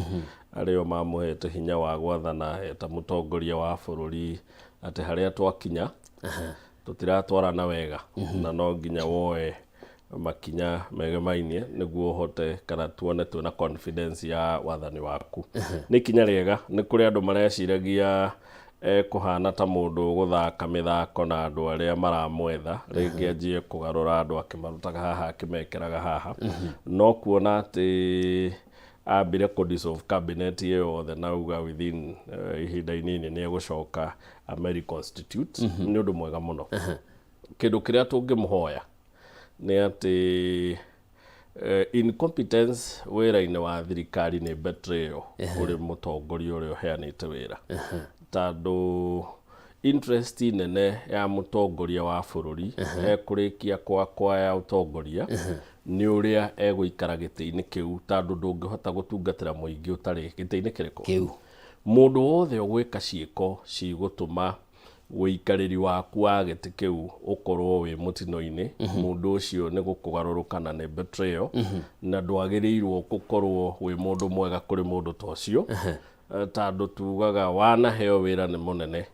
arĩo mamũhete hinya wa gwathana eta mũtongoria wa bũrũri atĩ harĩa twakinya tũtiratwarana wega na no nginya woe makinya megemainie nĩguo ũhote kana tuone twĩna confidence ya wathani waku. Nĩ ikinya rĩega, nĩ kũrĩ andũ mareciragia kũhana ta mũndũ ũgũthaka mĩthako na andũ arĩa maramwetha rĩngĩ anjie kũgarũra andũ akĩmarutaga haha akĩmekĩraga haha no kuona atĩ ambire kũ dissolve cabinet ĩyo yothe na auga within ihinda inini nĩ egũcoka ame reconstitute nĩ ũndũ mwega mũno. Kĩndũ kĩrĩa tũngĩmũhoya nĩ atĩ incompetence wĩra-inĩ wa thirikari nĩ betrayal kũrĩ mũtongoria ũrĩa ũheanĩte wĩra tondũ interest nene ya mũtongoria wa bũrũri ekũrĩkia kwa ya ũtongoria nĩ ũrĩa egũikara gĩtĩ-inĩ kĩu tondũ ndũngĩhota gũtungatĩra mũingĩ ũtarĩ gĩtĩ-inĩ kĩrĩkũ kĩu. Mũndũ wothe ũgwĩka ciĩko cigũtũma ũikarĩri waku wa gĩtĩ kĩu ũkorwo wĩ mũtino-inĩ mũndũ ũcio nĩ gũkũgarũrũka na nĩ betrayal na ndwagĩrĩirwo gũkorwo wĩ mũndũ mwega kũrĩ mũndũ ta ũcio tondũ tugaga wanaheo wĩra nĩ mũnene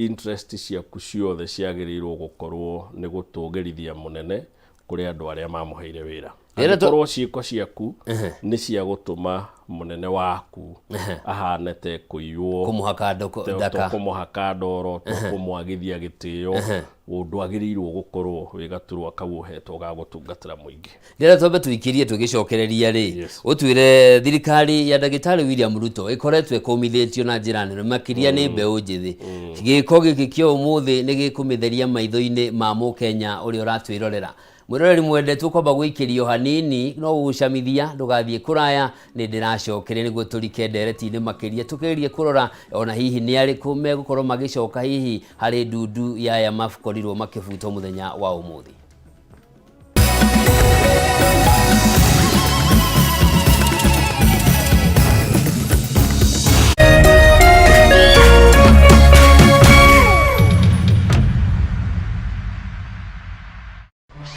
Interest ciaku ciothe ciagĩrĩirwo gũkorwo nĩ gũtũgĩrithia mũnene kũrĩ andũ arĩa mamũheire wĩra. Rĩrĩa Angĩkorwo ciĩko ciaku nĩ cia gũtũma mũnene waku ahane te kũiywo, Kũmũhaka ndaka. To kũmũhaka ndoro, to kũmwagithia gĩtĩo, ndwagĩrĩirwo gũkorwo wĩ gaturwa kau ũhetwo ga gũtungatĩra mũingĩ. Rĩrĩa twambe tũikĩrie tũgĩcokereria rĩ, ũtwĩre thirikari ya ndagĩtarĩ William Ruto ĩkoretwo ĩkũmithĩtio na njĩra nene makĩria nĩ mbeũ njĩthĩ. Gĩko gĩkĩ kĩa ũmũthĩ nĩ gĩkũmĩtheria maitho-inĩ ma mũkenya ũrĩa ũratwĩrorera. Mwĩroreri mwende, tũkwamba gũikĩrio hanini no gũgũcamithia, ndũgathiĩ kũraya, nĩ ndĩracokeria nĩguo tũrike ndereti-inĩ makĩria, tũkĩgerie kũrora ona hihi nĩ arĩkũ megũkorwo magĩcoka hihi harĩ ndundu ya aya makorirwo makĩbutwo mũthenya wa ũmũthĩ.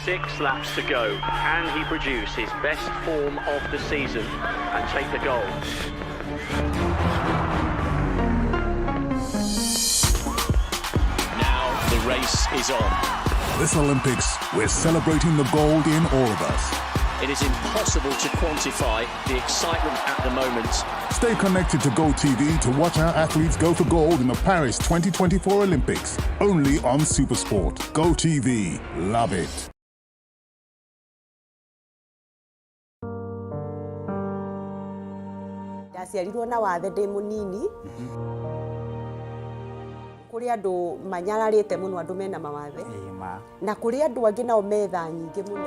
6 laps to go. Can he produce his best form of the season and take the gold? Now the race is on. This Olympics, we're celebrating the gold in all of us. It is impossible to quantify the excitement at the moment. Stay connected to Go TV to watch our athletes go for gold in the Paris 2024 Olympics. Only on Supersport. Go TV. Love it. Ndaciarirwo na wathe ndĩ mũnini. Kũrĩ andũ manyararĩte mũno, andũ mena mawathe, na kũrĩ andũ angĩ nao metha nyingĩ mũno.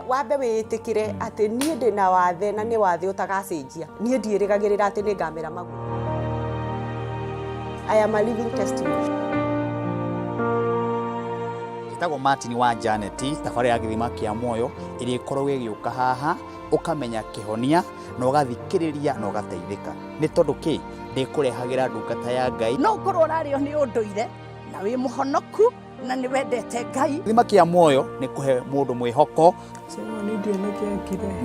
Wambe wĩĩtĩkĩre atĩ niĩ ndĩ na wathe, na nĩ wathe ũtagacenjia. Niĩ ndiĩrĩgagĩrĩra atĩ nĩ ngamera magũrũ. I am a living testimony. Njĩtagwo Martin wa Janet. Thabarĩ ya Gĩthima kĩa Muoyo ĩrĩa ĩkoragwo ĩgĩũka haha, ũkamenya kĩhonia na ũgathikĩrĩria na ũgateithĩka. Nĩ tondũ kĩ ndĩkũrehagĩra ndungata ya Ngai. No ũkorwo ũrarĩo nĩ ũndũire na wĩ mũhonoku na nĩ wendete Ngai. Gĩthima kĩa Muoyo nĩ kũhe mũndũ mwĩhoko. Simon ndiũĩ nĩkĩ ekire,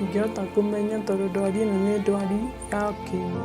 ingĩhota kũmenya tondũ ndwari ĩno nĩ ndwari ya ũkimwi.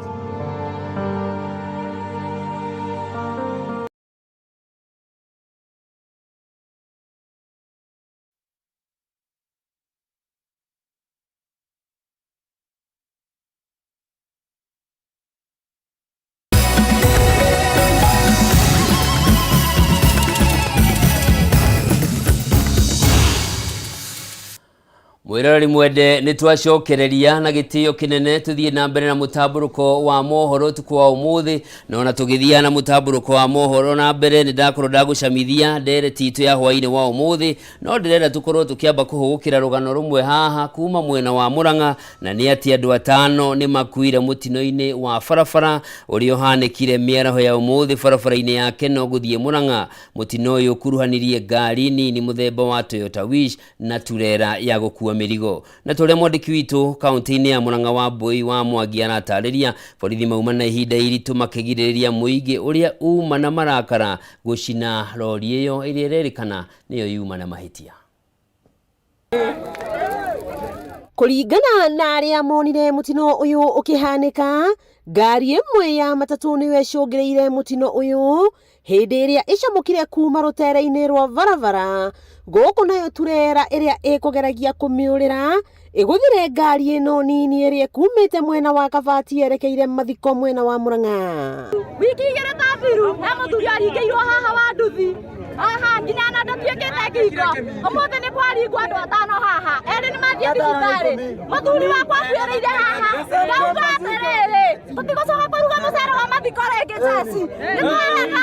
Mwiroreri mwende, nĩ twacokereria na gĩtĩo kĩnene tũthiĩ na mbere na mũtambũrũko wa mohoro ũtukũ wa ũmũthĩ. Na ona tũgĩthiaga na mũtambũrũko wa mohoro na mbere, nĩ ndakorwo ndagũcamithia ndereti itũ ya hwaĩ-inĩ wa ũmũthĩ, no ndĩrenda tũkorwo tũkĩamba kũhũgũkĩra rũgano rũmwe haha kuma mwena wa Murang'a, na nĩ atĩ andũ 5 nĩ makuire mũtino-inĩ wa barabara ũrĩa ũhanĩkire mĩaraho ya ũmũthĩ barabara-inĩ ya Keno gũthiĩ Murang'a. Mũtino ũyũ ũkuruhanirie ngari nini mũthemba wa Toyota Wish na turera ya gũkua mĩrigo. Na tũrĩa mwandĩki witũ kaunti-inĩ ya Murang'a wa Mbui wa Mwangi aratarĩria, borithi mauma na ihinda iritũ makĩgirĩrĩria mũingĩ ũrĩa uma na marakara gũcina rori ĩyo ĩrĩa ĩrerĩkana nĩyo yuma na mahĩtia. Kũringana na arĩa monire mũtino ũyũ ũkĩhanĩka, ngari ĩmwe ya matatũ nĩyo ĩcũngĩrĩire mũtino ũyũ hĩndĩ ĩrĩa ĩcamũkire kuma rũtere-inĩ rwa barabara. Gũkũ nayo turera ĩrĩa ĩkũgeragia kũmĩũrĩra ĩgũthire ngari ĩno nini ĩrĩa ĩkumĩte mwena wa Kabati yerekeire mathiko mwena wa Murang'a. Wiki igĩrĩ ta thiru he mũthuri aringĩirwo haha wa nduthi haha nginya na ndatuĩkĩte ngingo. Ũmũthĩ nĩ kwaringwo andũ 5 haha, erĩ nĩ mathiĩ thibitarĩ. Mũthuri wakwa akuĩrĩire haha. Ndauga atĩrĩrĩ, tũtigũcoka kũruga mũcere wa mathiko rĩngĩ ceci. Nĩ twarega.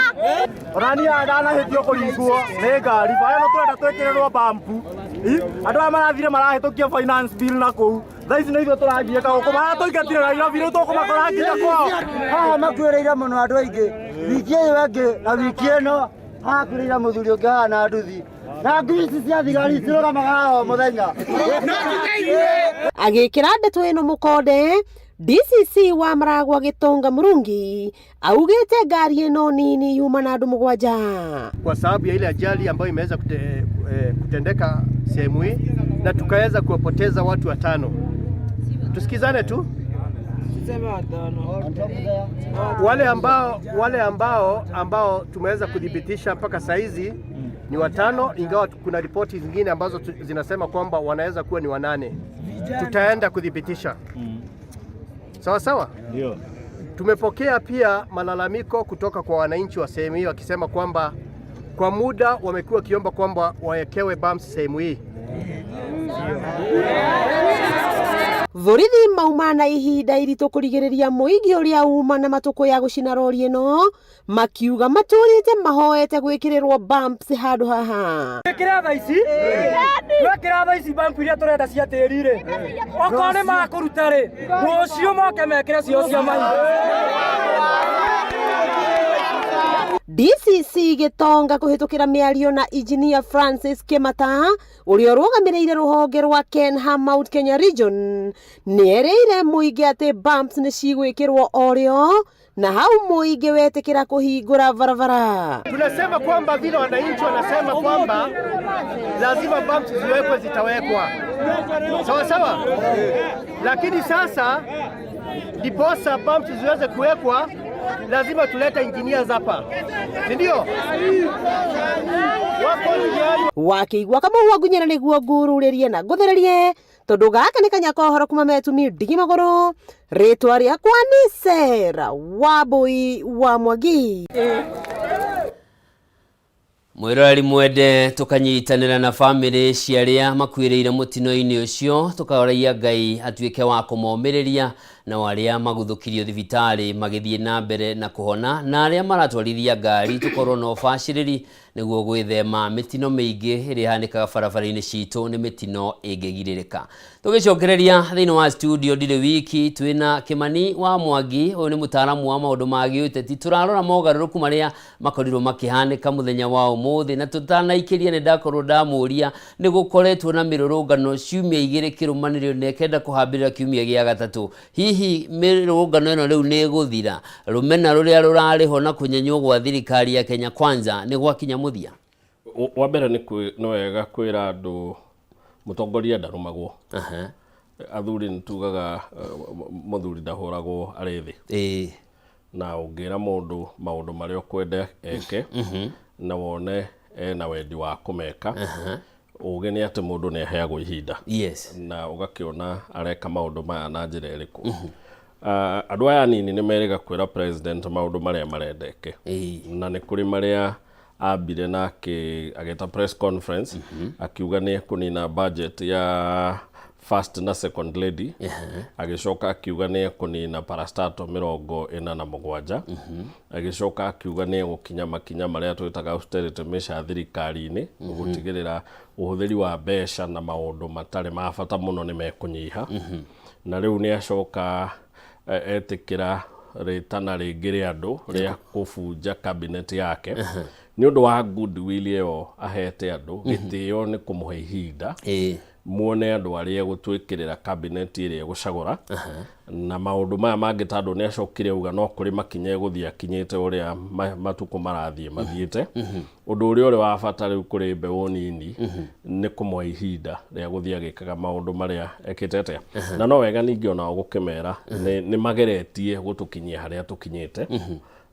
Ona niĩ ndanahĩtio kũringwo nĩ ngari, bara ĩno tũrenda twĩkĩrĩrwo bampu. Andũ aya marathire marahĩtũkia finance bill na kũu. Thaa ici nĩ ithuĩ tũragiĩka gũkũ, maratũingatire Nairobi, rĩu tũkũmakora nginya kwao. Haha makuĩrĩire mũno andũ aingĩ, wiki ĩyo ĩngĩ na wiki ĩno hakuĩrĩire mũthuri ũngĩ haha na nduthi. Na ngui ici cia thigari cirũgamaga haha o mũthenya. Agĩkĩra ndeto ĩno mũkonde, DCC wa Maragwa Gitonga Murungi augĩte ngari ĩno nini yuma na andũ 7. Kwa sababu ya ile ajali ambayo imeweza kutendeka sehemu hii na tukaweza kuwapoteza watu 5. Tusikizane tu. Wale ambao, wale ambao ambao tumeweza kuthibitisha mpaka saizi ni watano, ingawa kuna ripoti zingine ambazo zinasema kwamba wanaweza kuwa ni wanane. Tutaenda kuthibitisha. Sawa sawa. Ndio. Tumepokea pia malalamiko kutoka kwa wananchi wa sehemu hii wakisema kwamba kwa muda wamekuwa wakiomba kwamba wawekewe bumps sehemu hii. Borithi mauma na ihinda iritũ kũrigĩrĩria mũingĩ ũrĩa uma na matũkũ ya gũcina rori ĩno makiuga matũrĩte mahoete gwĩkĩrĩrwo bumps handũ haha. Twĩkĩre tha ici, twekĩra tha ici bambu iria tũrenda cia tĩri rĩ, okorwo nĩ makũruta rĩ, rũciũ moke mekĩre cio cia mahiga. DCC Gĩtonga kũhĩtũkĩra mĩario na Engineer Francis Kĩmata ũrĩa ũrũgamĩrĩire rũhonge rwa Kenha Mount Kenya Region nĩerĩire mũingĩ atĩ bumps nĩ cigwĩkĩrwo o rĩo na hau mũingĩ wetĩkĩra kũhingũra barabara. Tunasema kwamba vile wananchi wanasema kwamba lazima bumps ziwekwe, zitawekwa sawa sawa, lakini sasa ndiposa bumps ziweze kuwekwa lazima tulete engineers hapa, si ndio? Wako njiani. Wakĩigua kamũhwa ngunyĩra nĩguo ngururĩrie na ngũthĩrĩrie tondũ gaka nĩ kanya kohoro kuma metumi ndigi magũrũ rĩtwa rĩakwa nĩ Sarah Wambui wa Mwangi. Mwĩroreri mwende tũkanyitanĩra na bamĩrĩ cia arĩa makuĩrĩire mũtino-inĩ ũcio tũkahoragia Ngai atuĩke wa kũmomĩrĩria na arĩa maguthũkirio thibitarĩ magĩthiĩ na mbere na kũhona na arĩa maratwarithia ngari tũkorwo na ũbacĩrĩri nĩguo gwĩthema mĩtino mĩingĩ ĩrĩa ĩhanĩkaga barabara-inĩ citũ nĩ mĩtino ĩngĩgirĩrĩka. Tũgĩcokereria thĩinĩ wa studio ndirĩ wiki twĩna Kĩmani wa Mwangi, ũyũ nĩ mũtaaramu wa maũndũ ma gĩũteti. Tũrarora mogarũrũku marĩa makorirwo makĩhanĩka mũthenya wa ũmũthĩ, na tũtanaikĩria nĩ ndakorwo ndamũria nĩ gũkoretwo na mĩrũrũngano ciumia igĩrĩ kĩrũmanĩrĩrio na ĩkenda kũhambĩrĩra kiumia gĩa gatatũ. Hihi mĩrũrũngano ĩno rĩu nĩ ĩgũthira? Rũmena rũrĩa rũrarĩho na kũnyenywo gwa thirikari ya Kenya Kwanza nĩ gwakinya mũthia? Wa mbere nĩ wega kwĩra andũ mũtongoria ndarũmagwo. Athuri nĩ tugaga mũthuri ndahũragwo arĩ thĩ. Na ũngĩra mũndũ maũndũ marĩa ũkwenda eke na wone ena wendi wa kũmeka, ũgĩ nĩ atĩ mũndũ nĩ aheagwo ihinda. Na ũgakĩona areka maũndũ maya na njĩra ĩrĩkũ. Andũ aya anini nĩ merĩga kwĩra president maũndũ marĩa marenda eke. Na nĩ kũrĩ marĩa ambire na agĩta press conference akiuga nĩ ekũnina budget ya first na second lady, agĩcoka akiuga nĩ ekũnina parastatal 47, agĩcoka akiuga nĩ egũkinya makinya marĩa twĩtaga austerity measure thirikari-inĩ, gũtigĩrĩra ũhũthĩri wa mbeca na maũndũ matarĩ ma bata mũno nĩ mekũnyiha. Na rĩu nĩ acoka etĩkĩra rĩtana rĩngĩ rĩa andũ rĩa kũbunja cabinet yake nĩ ũndũ wa goodwill ĩyo ahete andũ. Gĩtĩo nĩ kũmũhe ihinda muone andũ arĩa egũtwĩkĩrĩra cabinet ĩrĩa egũcagũra na maũndũ maya mangĩ, tondũ nĩ acokire auga no kũrĩ makinya egũthiĩ akinyĩte ũrĩa matukũ marathiĩ mathiĩte. Ũndũ ũrĩa ũrĩ wa bata rĩu kũrĩ mbeũ nini nĩ kũmũhe ihinda rĩa gũthiĩ agĩkaga maũndũ marĩa ekĩte atĩa. Na no wega ningĩ onao gũkĩmera nĩ mageretie gũtũkinyia harĩa tũkinyĩte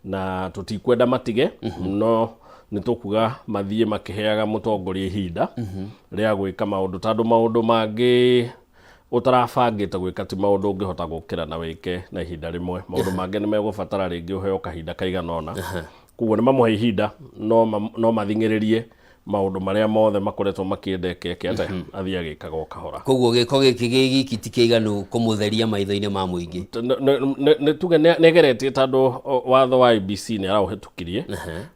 na tũtikwenda matige, no nĩ tũkuga mathiĩ makĩheaga mũtongoria ihinda rĩa gwĩka maũndũ, tondũ maũndũ mangĩ ũtarabangĩte gwĩka ti maũndũ ũngĩhota gũkĩra na wĩke na ihinda rĩmwe. Maũndũ mangĩ nĩ megũbatara rĩngĩ ũheo kahinda kaigana ũna. Koguo nĩ mamũhe ihinda no mathing'ĩrĩrie maũndũ marĩa mothe makoretwo makĩenda eke atĩa, athiĩ agĩkaga o kahora. Koguo gĩko gĩkĩ gĩ giki ti kĩiganu kũmũtheria maitho-inĩ ma mũingĩ. Nĩ tuge nĩ egeretie, tondũ watho wa IEBC nĩ araũhetũkirie,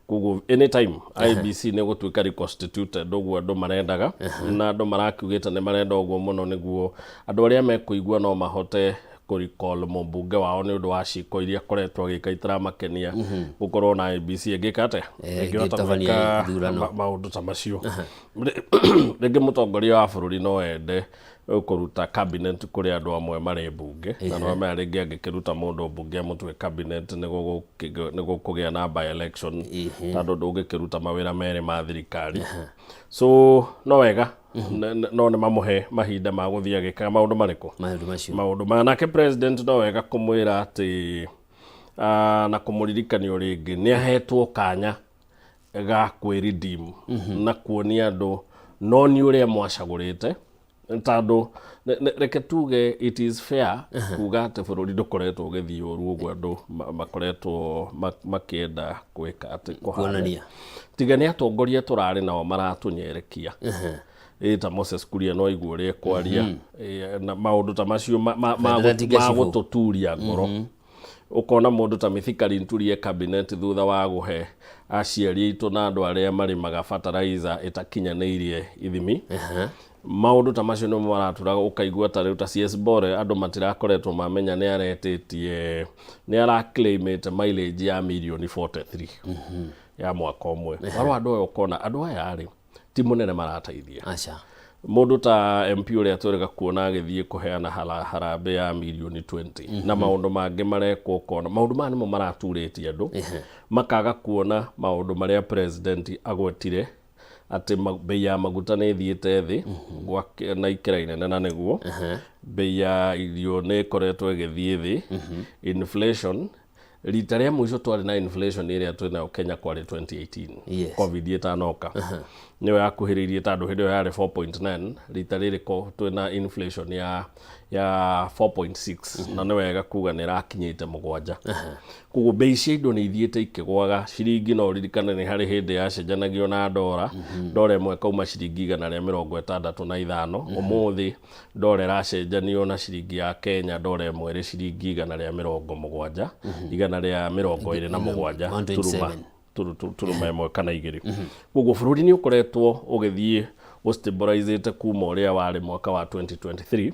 koguo anytime IEBC nĩ gũtuĩka reconstituted ũguo andũ marendaga, na andũ marakiugĩte nĩ marenda ũguo mũno nĩguo andũ arĩa mekũigua no mahote kũrecall mũmbunge wao nĩ ũndũ wa ciĩko iria akoretwo agĩka itaramakenia, gũkorwo na IEBC ĩngĩka atĩa, ĩngĩhota ĩngĩtabania gwĩka ithurano. Maũndũ ta macio. Rĩngĩ mũtongoria wa bũrũri no ende kũruta cabinet kũrĩ andũ amwe marĩ mbunge, na no maya rĩngĩ angĩkĩruta mũndũ mbunge amũtue cabinet nĩ gũkũgĩa na by election, tondũ ndũngĩkĩruta mawĩra merĩ ma thirikari. So no wega No nĩ mamũhe mahinda ma gũthiĩ agĩkaga maũndũ marĩkũ? Maũndũ macio. Maũndũ ma nake president no wega kũmwĩra atĩ na kũmũririkania o rĩngĩ nĩ ahetwo kanya ga kwĩ redeem na kuonia andũ no nĩ ũrĩa mwacagũrĩte, tondũ reke tuge it is fair kuga atĩ bũrũri ndũkoretwo ũgĩthiĩ ũru ũguo andũ makoretwo makĩenda gwĩka atĩ kũhana. Kuonania. Tiga nĩ atongoria tũrarĩ nao maratũnyerekia. Ĩ ta Moses Kuria no aigua ũrĩa ekwaria. Ĩ, na maũndũ ta macio Bendera ti ma gĩcibũ. gũtũturia ngoro. Ũkona mũndũ ta Mithika Linturi e cabinet thutha wa gũhe aciari aitũ na andũ arĩa marĩmaga fertilizer ĩtakinyanĩirie ithimi. Maũndũ ta macio nĩmo maratũraga ũkaigua ta rĩu ta CS Bore andũ matirakoretwo mamenya nĩ aretĩtie, nĩ araclaimĩte mileage ya mirioni 43 ya mwaka ũmwe. Warora andũ aya ũkona andũ aya rĩ ti mũnene marateithia. Aca. Mũndũ ta MP ũrĩa twĩrĩga kuona agĩthiĩ kũheana harambee ya mirioni 20 na maũndũ mangĩ marekwo ũkona maũndũ maya nĩmo maraturĩtie andũ makaga kuona maũndũ marĩa president agwetire atĩ bei ya maguta nĩ ĩthiĩte thĩ na ikĩra inene, na nĩguo bei ya irio nĩ ĩkoretwo ĩgĩthiĩ thĩ. Inflation, rita rĩa mũico twarĩ na inflation ĩrĩa twĩnayo Kenya kwarĩ 2018. Covid ĩtanoka nĩyo yakuhĩrĩirie, tondũ hĩndĩ ĩyo yarĩ 4.9. Rita rĩrĩ twĩna inflation ya 4.6 na nĩ wega kuga nĩ ĩrakinyĩte 7. Koguo bei cia indo nĩ ithiĩte ikĩgwaga. Ciringi, no ũririkane nĩ harĩ hĩndĩ yacenjanagio na ndora, ndora ĩmwe ĩkauma ciringi 165. Ũmũthĩ ndora ĩracenjanio na ciringi ya Kenya, ndora ĩmwe ĩrĩ ciringi 170, 127 turuma 127. turuma 1 kana 2. Koguo bũrũri nĩ ũkoretwo ũgĩthiĩ ũstabilizĩte kuma ũrĩa warĩ mwaka wa 2023,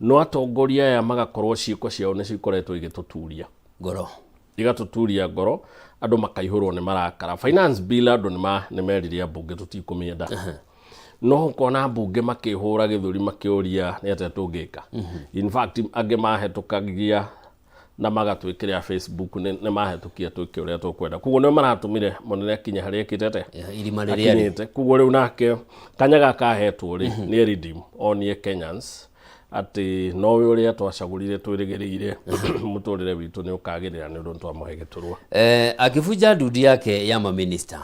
no atongoria aya magakorwo ciĩko ciao nĩ cikoretwo igĩtũturia ngoro, igatũturia ngoro, andũ makaihũrwo nĩ marakara. Finance bill, andũ nĩ merire ambunge tũtikũmĩenda, no ũkona mbunge makĩhũra gĩthũri makĩũria nĩ atĩa tũngĩka. In fact, angĩ mahetũkagia na magatwĩkĩrĩra Facebook nĩ mahetũkia twĩke ũrĩa tũkwenda. Koguo nĩo maratũmire mũnene akinye harĩa ekĩte atĩa? Irima rĩrĩa rĩ. Akinyĩte. Koguo rĩu nake kanya gaka ahetwo rĩ nĩ redeem, onie Kenyans atĩ nowe ũrĩa twacagũrire twĩrĩgĩrĩire mũtũrĩre witũ nĩ ũkagĩrĩra nĩ ũndũ nĩ twamũhe gĩturwa. Akĩbunja ndundu yake ya maminista,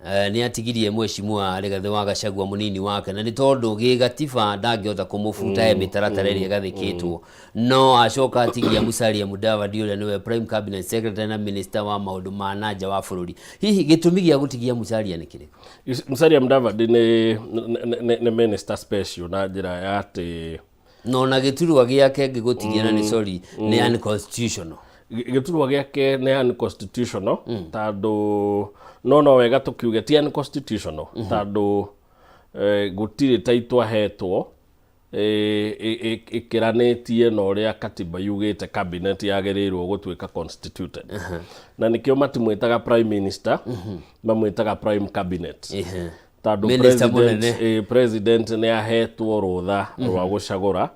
nĩ atigirie mheshimiwa Rigathĩ wa Gachagua mũnini wake, na nĩ tondũ gĩgatiba ndangĩhota kũmũbuta he mĩtaratara ĩrĩa ĩgathĩkĩtwo, no acoka atigia Musalia Mudavadi ũrĩa nĩwe prime cabinet secretary na minister wa maũndũ ma na nja wa bũrũri. Hihi gĩtũmi gĩa gũtigia Musalia nĩ kĩrĩkũ? Musalia Mudavadi nĩ minister special na njĩra ya atĩ No na gĩturwa gĩake ngĩgũtigia na nĩ sorry, nĩ unconstitutional. Gĩturwa gĩake nĩ unconstitutional, tondũ no wega tũkiuge ti unconstitutional, tondũ gũtirĩ taitũ ahetwo ĩkĩranĩtie na ũrĩa katiba yugĩte cabinet yagĩrĩirwo gũtuĩka constituted. Na nĩkĩo matimwĩtaga prime minister, mamwĩtaga prime cabinet, tondũ Minister president, mũnene. President nĩ ahetwo rũtha rwa gũcagũra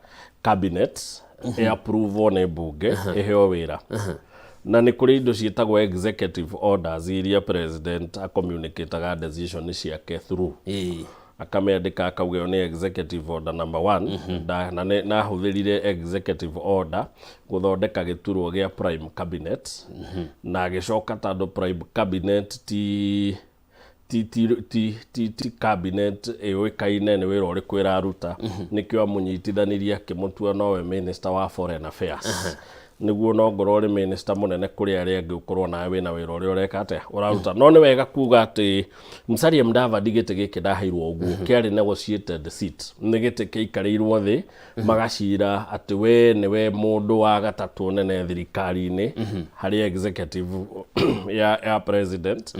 cabinet, ĩ-approve nĩ mbunge, ĩheo wĩra. Na nĩ kũrĩ indo ciĩtagwo executive orders iria president acommunicataga decision ciake through, akamĩandĩka akauga ĩyo nĩ executive order number one. Na nahũthĩrire executive order gũthondeka gĩturwa gĩa prime cabinet, na agĩcoka, tondũ prime cabinet ti cabinet ĩũĩkaine nĩ wĩra ũrĩkũ ĩraruta, nĩkĩo amũnyitithanirie akĩmũtua nowe minister wa foreign affairs, nĩguo no ngorwo ũrĩ minister mũnene kũrĩ arĩa angĩ, ũkorwo nawe wĩna wĩra ũrĩa ũreka atĩa ũraruta. No nĩ wega kuga atĩ Musalia Mudavadi gĩtĩ gĩkĩ ndaheirwo ũguo, kĩarĩ negotiated seat, nĩ gĩtĩ kĩaikarĩirwo thĩ magacira atĩ we nĩwe mũndũ wa gatatũ nene thirikari-inĩ harĩ executive ya president.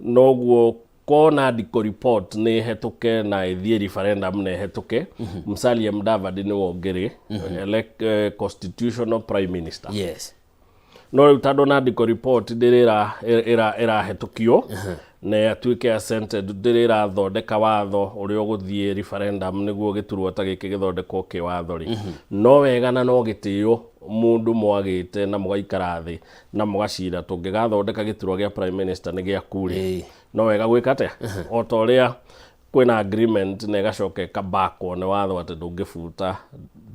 Noguo kona ndiko report nĩ ĩhetũke na ĩthiĩ referendum na ĩhetũke, Musalia Mudavadi nĩwe ũngĩrĩ constitutional prime minister. No rĩu tondũ Nandiko report ndĩrĩ ĩrahetũkio na ĩtuĩke assented, ndĩrĩ ĩrathondeka watho ũrĩa ũgũthiĩ referendum nĩguo gĩturwa ta gĩkĩ gĩthondekwo kĩwatho rĩ, no wega na no gĩtĩo mũndũ mwagĩte na mũgaikara thĩ na mũgacira tũngĩgathondeka gĩturwa gĩa prime minister nĩ gĩaku rĩ, no wega gwĩka atĩa o ta ũrĩa Kwĩna agreement na ĩgacoka ĩkabakwo nĩ watho atĩ ndũngĩbuta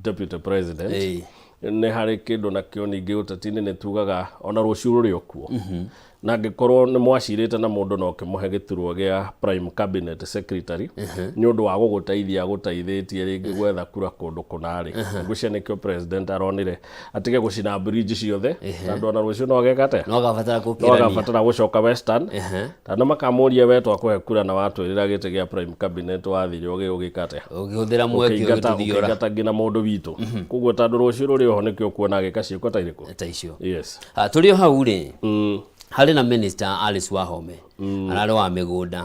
deputy president. Nĩ harĩ kĩndũ nakĩo ningĩ ũteti-inĩ nĩ tugaga ona rũciũ rũrĩ o kuo. Na angĩkorwo nĩ mwacirĩte na mũndũ na ũkĩmũhe gĩturwa gĩa prime cabinet secretary nĩ ũndũ wa gũgũteithia agũteithĩtie rĩngĩ gwetha kura kũndũ kũna rĩ, ngwĩciria nĩkĩo president aronire atige gũcina bridge ciothe, tondũ ona rũciũ no ageka atĩa? No agabatara No gũkĩrania. Agabatara gũcoka Western, tondũ nĩ makamũria, we twakũhe kura na watwĩrĩra gĩtĩ gĩa prime cabinet, wathire ũgĩka atĩa? Ũkĩhũthĩra mweke ũgĩtũthiora. Ũkĩingata nginya mũndũ witũ. Koguo tondũ rũciũ rũrĩ oho, nĩkĩo ũkuona agĩka ciĩko ta irĩkũ? Ta icio. Yes. Ah, tũrĩ o hau rĩ, harĩ na minister Alice Wahome, ararĩ wa mĩgũnda,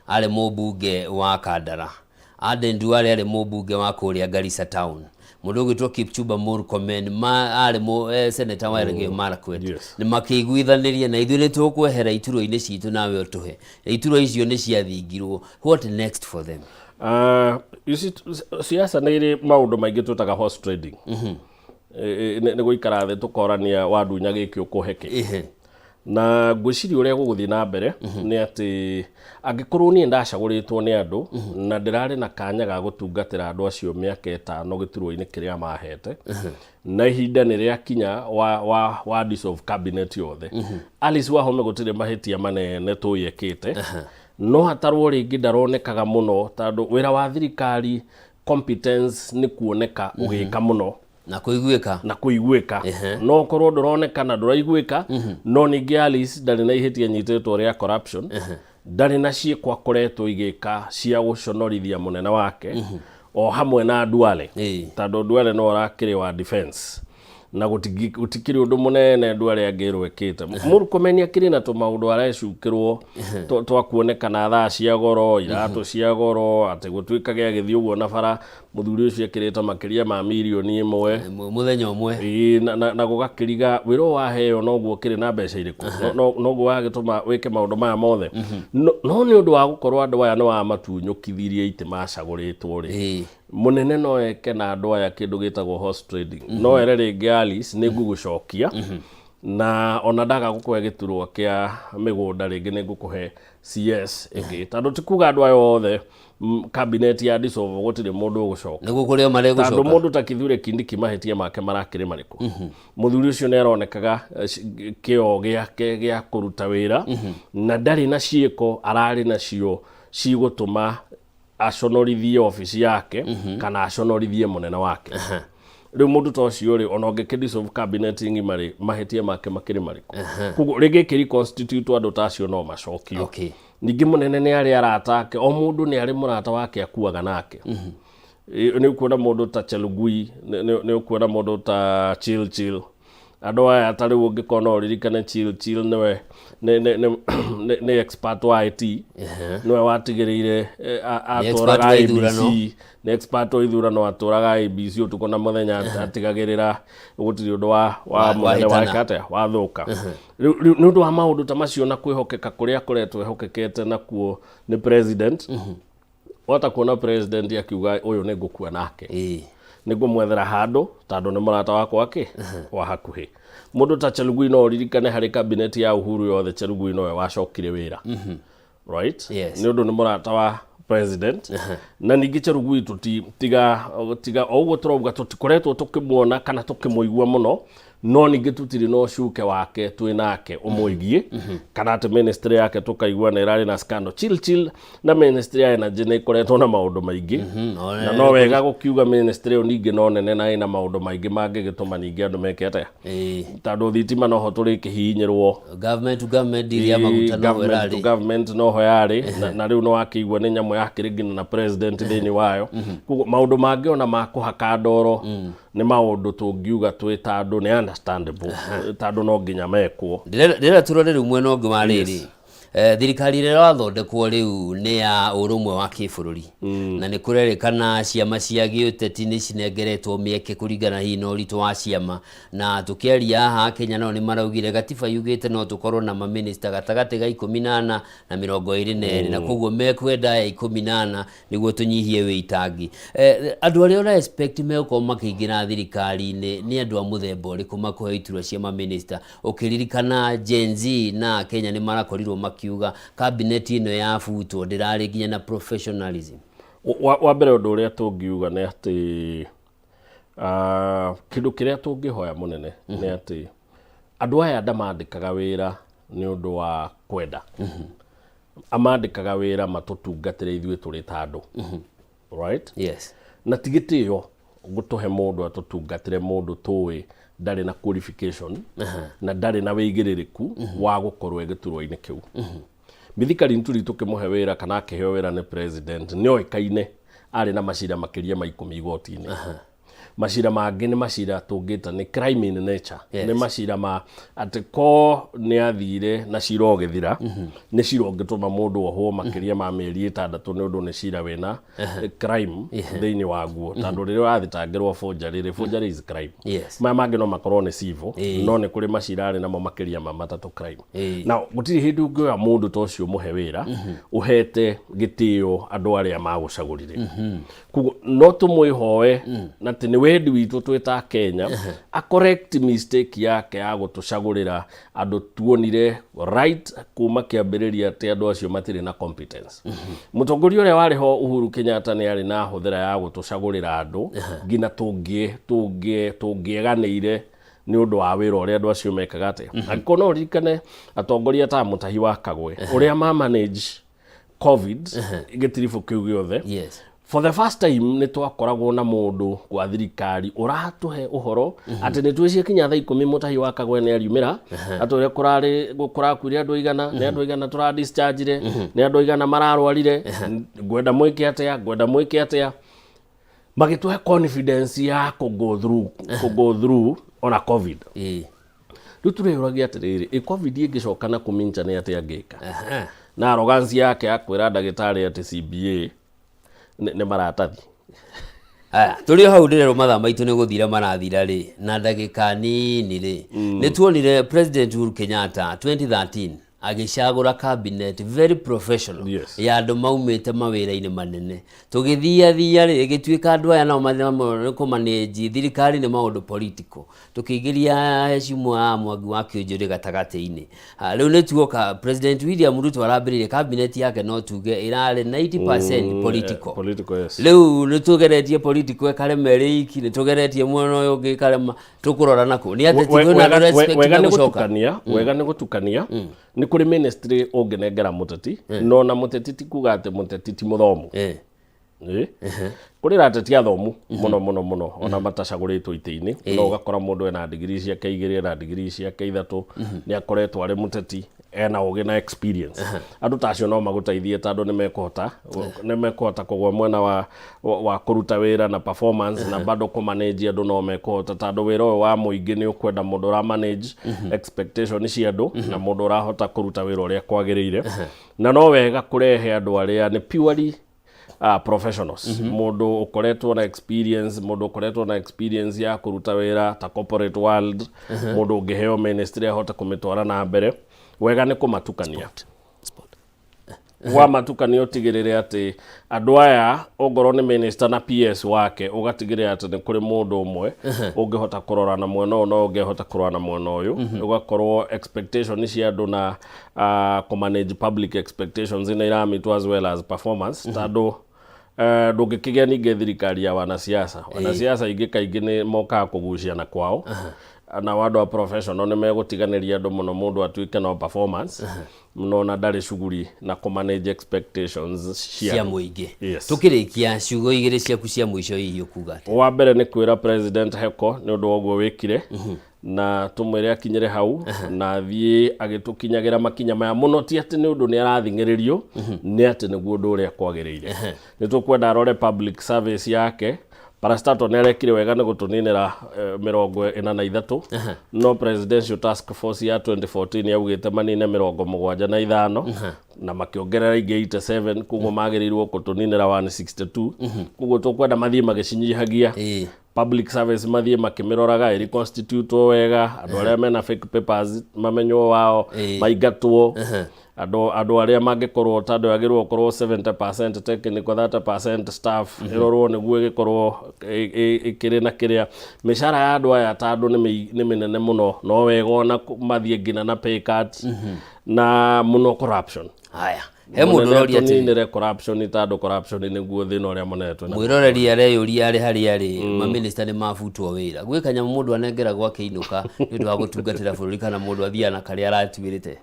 arĩ mũmbunge wa Kandara. Aden Duale arĩ mũmbunge wa kũrĩa Garissa town. Mũndũ ũgwĩtwo Kipchumba Murkomen ma arĩ senator wa Elgeyo Marakwet. Nĩ makĩiguithanĩria na ithuĩ nĩ tũkwehera iturwa-inĩ citũ nawe ũtũhe. Iturwa icio nĩ ciathingirwo. What next for them? You see, siasa nĩ irĩ maũndũ maingĩ twĩtaga horse trading. Nĩ gũikara thĩ tũkorania wandunya gĩkĩ ũkũhe kĩ. Na ngwĩciria ũrĩa gũgũthiĩ na mbere nĩ atĩ angĩkorwo niĩ ndacagũrĩtwo nĩ andũ na ndĩrarĩ na kanya ga gũtungatĩra andũ acio mĩaka 5 gĩturwa-inĩ kĩrĩa mahete, na ihinda nĩ rĩakinya wa dissolve cabinet yothe, Alice Wahome gũtirĩ mahĩtia manene tũĩ ekĩte, no hatarwo rĩngĩ ndaronekaga mũno, tondũ wĩra wa thirikari competence nĩ kuoneka ũgĩka mũno na kũiguĩka. Na kũiguĩka. No ũkorwo ndũroneka na ndũraiguĩka, no ningĩ Alice ndarĩ na ihĩtia nyitĩtwo rĩa corruption, ndarĩ na ciĩko akoretwo igĩka cia gũconorithia mũnene wake o hamwe na Duale, tondũ Duale no arakĩrĩ wa defense na gũtikĩrĩ ũndũ mũnene Duale angĩrwo ĩkĩte. Murkomen akĩrĩ na tũmaũndũ arecukĩrwo twa kuonekana thaa cia goro, iratũ cia goro, atĩ gũtuĩkage agĩthiĩ ũguo na bara mũthuri ũcio ekĩrĩte makĩria ma mirioni 1 mũthenya ũmwe. Ĩĩ, na gũgakĩriga wĩra ũyũ waheo noguo ũkĩrĩ na mbeca irĩkũ, noguo wagĩtũma wĩke maũndũ maya mothe. No nĩ ũndũ wa gũkorwo andũ aya nĩ wamatunyũkithirie itĩ macagũrĩtwo rĩ, mũnene no eke na andũ aya kĩndũ gĩtagwo horse trading. No ere rĩngĩ Alice, nĩ ngũgũcokia na ona ndaga gũkũhe gĩturwa kĩa mĩgũnda, rĩngĩ nĩ ngũkũhe CS ĩngĩ, tondũ ti kuga andũ aya othe cabinet ya dissolve gũtirĩ mũndũ ũgũcoka. Nĩguo kũrĩ o maregũcoka. Tondũ mũndũ ta Kithure Kindiki mahĩtia make marakĩrĩ marĩkũ? Mũthuri ũcio nĩ aronekaga kĩo gĩake gĩa kũruta wĩra, na ndarĩ na ciĩko ararĩ nacio cigũtũma aconorithie obici yake kana aconorithie mũnene wake. Rĩu mũndũ ta ũcio rĩ, ona ũngĩkĩ dissolve cabinet ng'ima rĩ, mahĩtia make makĩrĩ marĩkũ? Koguo rĩngĩ ĩkĩ reconstitute andũ ta acio no macokio. Ningĩ mũnene nĩ arĩ arata ake, o mũndũ nĩ arĩ mũrata wake akuaga nake. Nĩ ũkuona mũndũ ta Chelugui, nĩ ũkuona mũndũ ta Chill Chill, andũ aya ta rĩu ũngĩkorwo no ũririkane Chill Chill nĩwe nĩ expert wa IT, nĩwe watigĩrĩire Nĩ expert atũraga wa ithurano. ABC, nĩ expert wa ithurano, atũraga ABC ũtukũ na mũthenya, atigagĩrĩra gũtirĩ ũndũ wa mũnene wahĩtana. Wake atĩa wathũka. Rĩu nĩ ũndũ wa maũndũ ta macio na kwĩhokeka kũrĩa akoretwo ehokekete nakuo nĩ president, wata kuona president akiuga ũyũ nĩ ngũkua nake, nĩ ngũmwethera handũ tondũ nĩ mũrata wakwa kĩ wa hakuhĩ. Mũndũ ta Chelugui, no ũririkane harĩ cabinet ya Uhuru yothe Chelugui nowe wacokire wĩra, right? Yes. Nĩ ũndũ nĩ mũrata wa president. Na ningĩ Chelugui tũti tiga o ũguo tũrauga tũtikoretwo tũkĩmuona kana tũkĩmũigua mũno, no ningĩ tũtirĩ na ũcuke wake twĩ nake ũmwĩgiĩ kana atĩ ministry yake tũkaigua nĩ ĩrarĩ na scandal. Chill Chill na ministry ya energy nĩ ĩkoretwo na maũndũ maingĩ, na no wega gũkiuga ministry ĩyo ningĩ no nene na ĩna maũndũ maingĩ mangĩgĩtũma ningĩ andũ meke atĩa, tondũ thitima noho tũrĩkĩhihinyĩrwo. Government to government deal ya maguta no Government to ĩrarĩ. Government noho yarĩ na rĩu no wakĩigua nĩ nyamũ yakĩrĩ nginya na president thĩinĩ wayo. Koguo maũndũ mangĩ ona ma kũhaka ndoro nĩ maũndũ tũngiuga twĩ ta andũ nĩ understandable, tondũ no nginya mekwo. Ndĩrenda tũrore rĩu mwena ũngĩ wa rĩrĩ. Thirikari ĩrĩa ĩrathondekwo rĩu nĩ ya ũrũmwe wa kĩbũrũri, na nĩ kũrerĩkana ciama cia gĩũteti nĩ cinengeretwo mĩeke kũringana hihi na ũritũ wa ciama. Na tũkĩaria haha Kenya nao nĩ maraugire gatiba yugĩte no tũkorwo na mamĩnĩsta gatagatĩ ga 14 na 22, na koguo mekwenda ya 14 nĩguo tũnyihie wĩitangi. Andũ arĩa ũra expect megũkorwo makĩingĩra thirikari-inĩ nĩ andũ a mũthemba ũrĩkũ makũheo iturwa cia mamĩnĩsta, ũkĩririkana Gen Z na Kenya nĩ marakorirwo makiuga makiuga cabinet ĩno yabutwo ndĩrarĩ nginya na professionalism? Wa mbere ũndũ ũrĩa tũngiuga nĩ atĩ kĩndũ kĩrĩa tũngĩhoya mũnene nĩ atĩ andũ aya ndamandĩkaga wĩra nĩ ũndũ wa kwenda, amandĩkaga wĩra matũtungatĩre ithuĩ tũrĩ ta andũ, right? Yes. Na ti gĩtĩo gũtũhe mũndũ atũtungatĩre, mũndũ tũĩ ndarĩ na qualification na ndarĩ na wĩigĩrĩrĩku wa gũkorwo e gĩturwa-inĩ kĩu. Mithika Linturi tũkĩmũhe wĩra kana akĩheo wĩra nĩ president, nĩ oĩkaine arĩ na macira makĩria ma 10 igoti-inĩ. Macira mangĩ nĩ macira tũngĩta nĩ crime in nature. Nĩ macira ma atĩ ko nĩ athire na cira ũgĩthira, nĩ cira ũngĩtũma mũndũ ohwo makĩria ma mĩeri 6, nĩ ũndũ nĩ cira wĩna crime thĩinĩ waguo, tondũ rĩrĩa ũrathitangĩrwo forgery rĩ, forgery is crime. Maya mangĩ no makorwo nĩ civil, no nĩ kũrĩ macira arĩ namo makĩria ma matatũ crime. Na gũtirĩ hĩndĩ ũngĩoya mũndũ ta ũcio mũhe wĩra ũhete gĩtĩo andũ arĩa magũcagũrire. Koguo no tũmwĩhoe na atĩ nĩ wendi witũ twĩ ta Kenya a correct mistake yake ya gũtũcagũrĩra andũ tuonire right kuma kĩambĩrĩria atĩ andũ acio matirĩ na competence. Mũtongoria ũrĩa warĩ ho Uhuru Kenyatta nĩ arĩ na hũthĩra ya gũtũcagũrĩra andũ nginya tũngĩeganĩire nĩ ũndũ wa wĩra ũrĩa andũ acio mekaga. Atĩa angĩkorwo no ũririkane atongoria ta Mũtahi wa Kagwe, ũrĩa ma manage COVID gĩtiribũ kĩu gĩothe? For the first time nĩ twakoragwo na mũndũ wa thirikari ũratũhe ũhoro atĩ nĩ twĩcie kinya thaa 10 Mũtahi wa Kagwe nĩ ariumĩra atwĩre kũrarĩ kũrakuire andũ aigana, nĩ andũ aigana tũra discharge, nĩ andũ aigana mararwarire, ngwenda mwĩke atĩa, ngwenda mwĩke atĩa, magĩtũhe confidence ya kũ go through, kũ go through ona COVID. Rĩu tũreyũragia atĩrĩrĩ, ĩ COVID ĩngĩcoka na kũmincha nĩ atĩa angĩka na arrogance yake ya kwĩra ndagĩtarĩ atĩ CBA nĩ maratathi? Aya, tũrĩ o hau ndĩrerwo mathaa maitũ nĩ gũthira marathira rĩ na ndagĩka nini rĩ. Nĩ tuonire President Uhuru Kenyatta 2013 agĩcagũra cabinet very professional ya andũ maumĩte mawĩra-inĩ manene. Tũgĩthiathia rĩ, ĩgĩtuĩka andũ aya nao nĩ kũmanĩnji thirikari nĩ maũndũ political, tũkĩingĩria heshima Mwangi wa Kĩũnjũrĩ gatagatĩ-inĩ. Ah, rĩu nĩ tuoka President William Ruto arambĩrĩirie cabinet yake, no tuge ĩrarĩ 90% political. Political, yes. Rĩu nĩ tũgeretie political ĩkarema ĩrĩ iki, nĩ tũgeretie mwena ũyũ ũngĩ ĩkarema, tũkũrora nakũ nĩ ateti kwĩna andũ respect Wega na nĩ gũcoka. gũtukania, wega nĩ gũtukania. Nĩ kũrĩ ministry ũngĩnengera mũteti, no na mũteti ti kuga atĩ mũteti ti mũthomu. Kũrĩ na ateti athomu mũno mũno mũno ona matacagũrĩtwo itĩ-inĩ, no ũgakora mũndũ ena ndigiri ciake 2, ena ndigiri ciake 3, nĩ akoretwo arĩ mũteti, ena ũgĩ na experience. Andũ ta acio no magũteithie tondũ nĩ mekũhota kũgwa mwena wa kũruta wĩra na performance na bado kũmanage andũ no mekũhota, tondũ wĩra ũyũ wa mũingĩ nĩ ũkwenda mũndũ ũra manage expectation cia andũ na mũndũ ũrahota kũruta wĩra ũrĩa kwagĩrĩire. Na no wega kũrehe andũ arĩa nĩ purely professionals, mũndũ ũkoretwo na experience, mũndũ ũkoretwo na experience ya kũruta wĩra ta corporate world, mũndũ ũngĩheo ministry ahote kũmĩtwara na mbere wega. Nĩ kũmatukania, wamatukania ũtigĩrĩre atĩ andũ aya, ongorwo nĩ minister na PS wake, ũgatigĩrĩra atĩ nĩ kũrĩ mũndũ ũmwe ũngĩhota kũrora na mwena ũyũ na ũngĩhota kũrora na mwena ũyũ, ũgakorwo expectation cia andũ na kũmanage public expectations nĩ iramitwo as well as performance, tondũ ndũngĩkĩgĩa ningĩ thirikari ya wanasiasa. Wanasiasa ingĩ kaingĩ nĩ mokaga kũgucia na kwao, na andũ a professional nĩ megũtiganĩria andũ mũno, mũndũ atuĩke no performance no na ndarĩ cuguri na kũmanage expectations cia cia andũ. Mũingĩ. Yes. Tũkĩrĩkia, ciugo igĩrĩ ciaku cia mũico hihi ũkuga atĩa? Wa mbere nĩ kwĩra President heko nĩ ũndũ wa ũguo wĩkire, na tũmwĩre akinyĩre hau na athiĩ agĩtũkinyagĩra makinya maya mũno, ti atĩ nĩ ũndũ nĩ arathing'ĩrĩrio, nĩ atĩ nĩguo ũndũ ũrĩa kwagĩrĩire. Nĩ tũkwenda arore public service yake. Parastatal nĩ arekire wega nĩ gũtũninĩra 43, no presidential task force ya 2014 yaugĩte manine 75 na makĩongerera ingĩ 87, koguo magĩrĩirwo gũtũninĩra 162. Koguo tũkwenda mathiĩ magĩcinyihagia public service, mathiĩ makĩmĩroraga ĩreconstitutwo wega, andũ arĩa mena fake papers mamenywo wao, maingatwo. Andũ arĩa mangĩkorwo, tondũ yagĩrĩirwo gũkorwo 70% technical, 30% staff, ĩrorwo nĩguo ĩgĩkorwo ĩkĩrĩ na kĩrĩa mĩcara ya andũ aya, tondũ nĩ mĩnene mũno, no wega ona mathiĩ nginya na pay cut na mũno corruption. Haya, he mũndũ ũroria atĩrĩ. Tũninĩre corruption, tondũ corruption nĩguo thĩna ũrĩa mũnene twĩna. Mwĩroreri areyũria arĩ harĩa arĩ, mamĩnĩsta nĩ mabutwo wĩra, gwĩ kanyamũ mũndũ anengeragwo akĩinũka nĩ ũndũ wa gũtungatĩra bũrũri, kana mũndũ athiaga na karĩa aratuĩrĩte?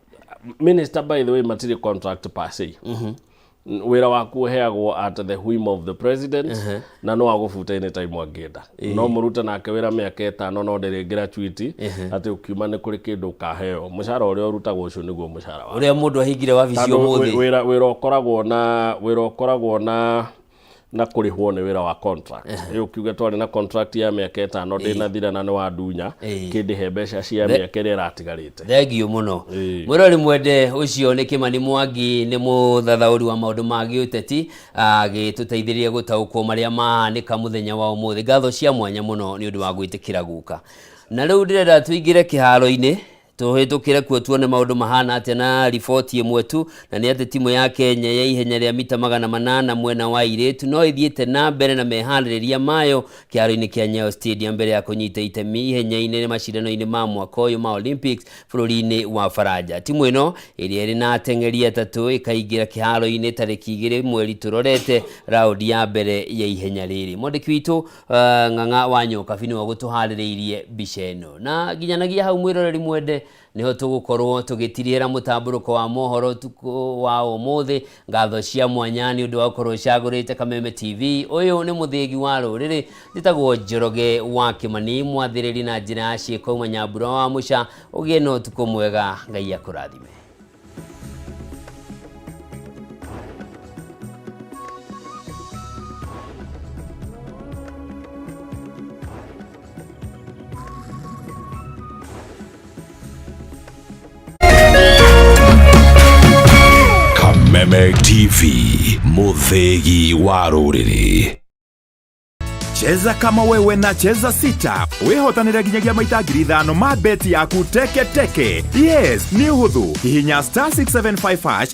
Minister, by the way, matirĩ contract per se. Wĩra waku ũheagwo at the whim of the president, na no agũbute anytime angĩenda. No mũrute nake wĩra mĩaka 5, no ndĩrĩ gratuity atĩ ũkiuma nĩ kũrĩ kĩndũ ũkaheo. Mũcara ũrĩa ũrutagwo, ũcio nĩguo mũcara waku. Ũrĩa mũndũ ahingire wabici Tondũ ũmũthĩ. Wĩra ũkoragwo na kũrĩhwo nĩ wĩra wa contract. Ĩ ũkiuge twarĩ na contract ya mĩaka 5, ndĩnathira na nĩ wandunya, kĩndĩhe mbeca cia mĩaka ĩrĩa ĩratigarĩte. Thengiũ mũno, mwĩrori mwende. Ũcio nĩ Kĩmani Mwangi, nĩ mũthathaũri wa maũndũ ma gĩũteti, agĩtũteithĩrĩria gũtaũkwo marĩa mahanĩka mũthenya wa ũmũthĩ. Ngatho cia mwanya mũno nĩ ũndũ wa gwĩtĩkĩra gũka. Na rĩu ndĩrenda tũingĩre kĩharo-inĩ, tũhĩtũkĩre kuo tuone maũndũ mahana atĩa na riboti ĩmwe tu, na nĩ atĩ timu ya Kenya ya ihenya rĩa mita 800 mwena wa airĩtu no ĩthiĩte na mbere na meharĩrĩria mayo kĩharo-inĩ kĩa Nyayo Stadium mbere ya kũnyita itemi ihenya-inĩ macindano-inĩ ma mwaka ũyũ ma Olympics bũrũri-inĩ wa Faranja. Timu ĩno ĩrĩa ĩrĩ na ateng'eri atatũ ĩkaingĩra kĩharo-inĩ tarĩki 2 mweri tũrorete raundi ya mbere ya ihenya rĩrĩ. Mwandĩki witũ Ng'ang'a wa Nyokabi nĩwe ũgũtũharĩrĩirie mbica ĩno. Na nginyanagia hau, mwĩroreri mwende, niho tũgũkorwo tũgĩtirĩra mũtambũrũko wa mohoro ũtukũ wa ũmũthĩ. Ngatho cia mwanya nĩ ũndũ wa gũkorwo ũcagũrĩte Kameme TV. Ũyũ nĩ mũthĩgi wa rũrĩrĩ. Njĩtagwo Njoroge wa Kĩmani, mwathĩrĩri na njĩra ya ciĩko uma Nyambura wa Mũca. Ũgĩe na ũtukũ mwega, Ngai akũrathime. Kameme TV, mũthĩgi wa rũrĩrĩ. Cheza kama wewe na Cheza Sita, wĩhotanĩre nginyagia maita 5,000 ma beti yaku teke teke. Yes, nĩ ũhũthũ. Hihinya *675#.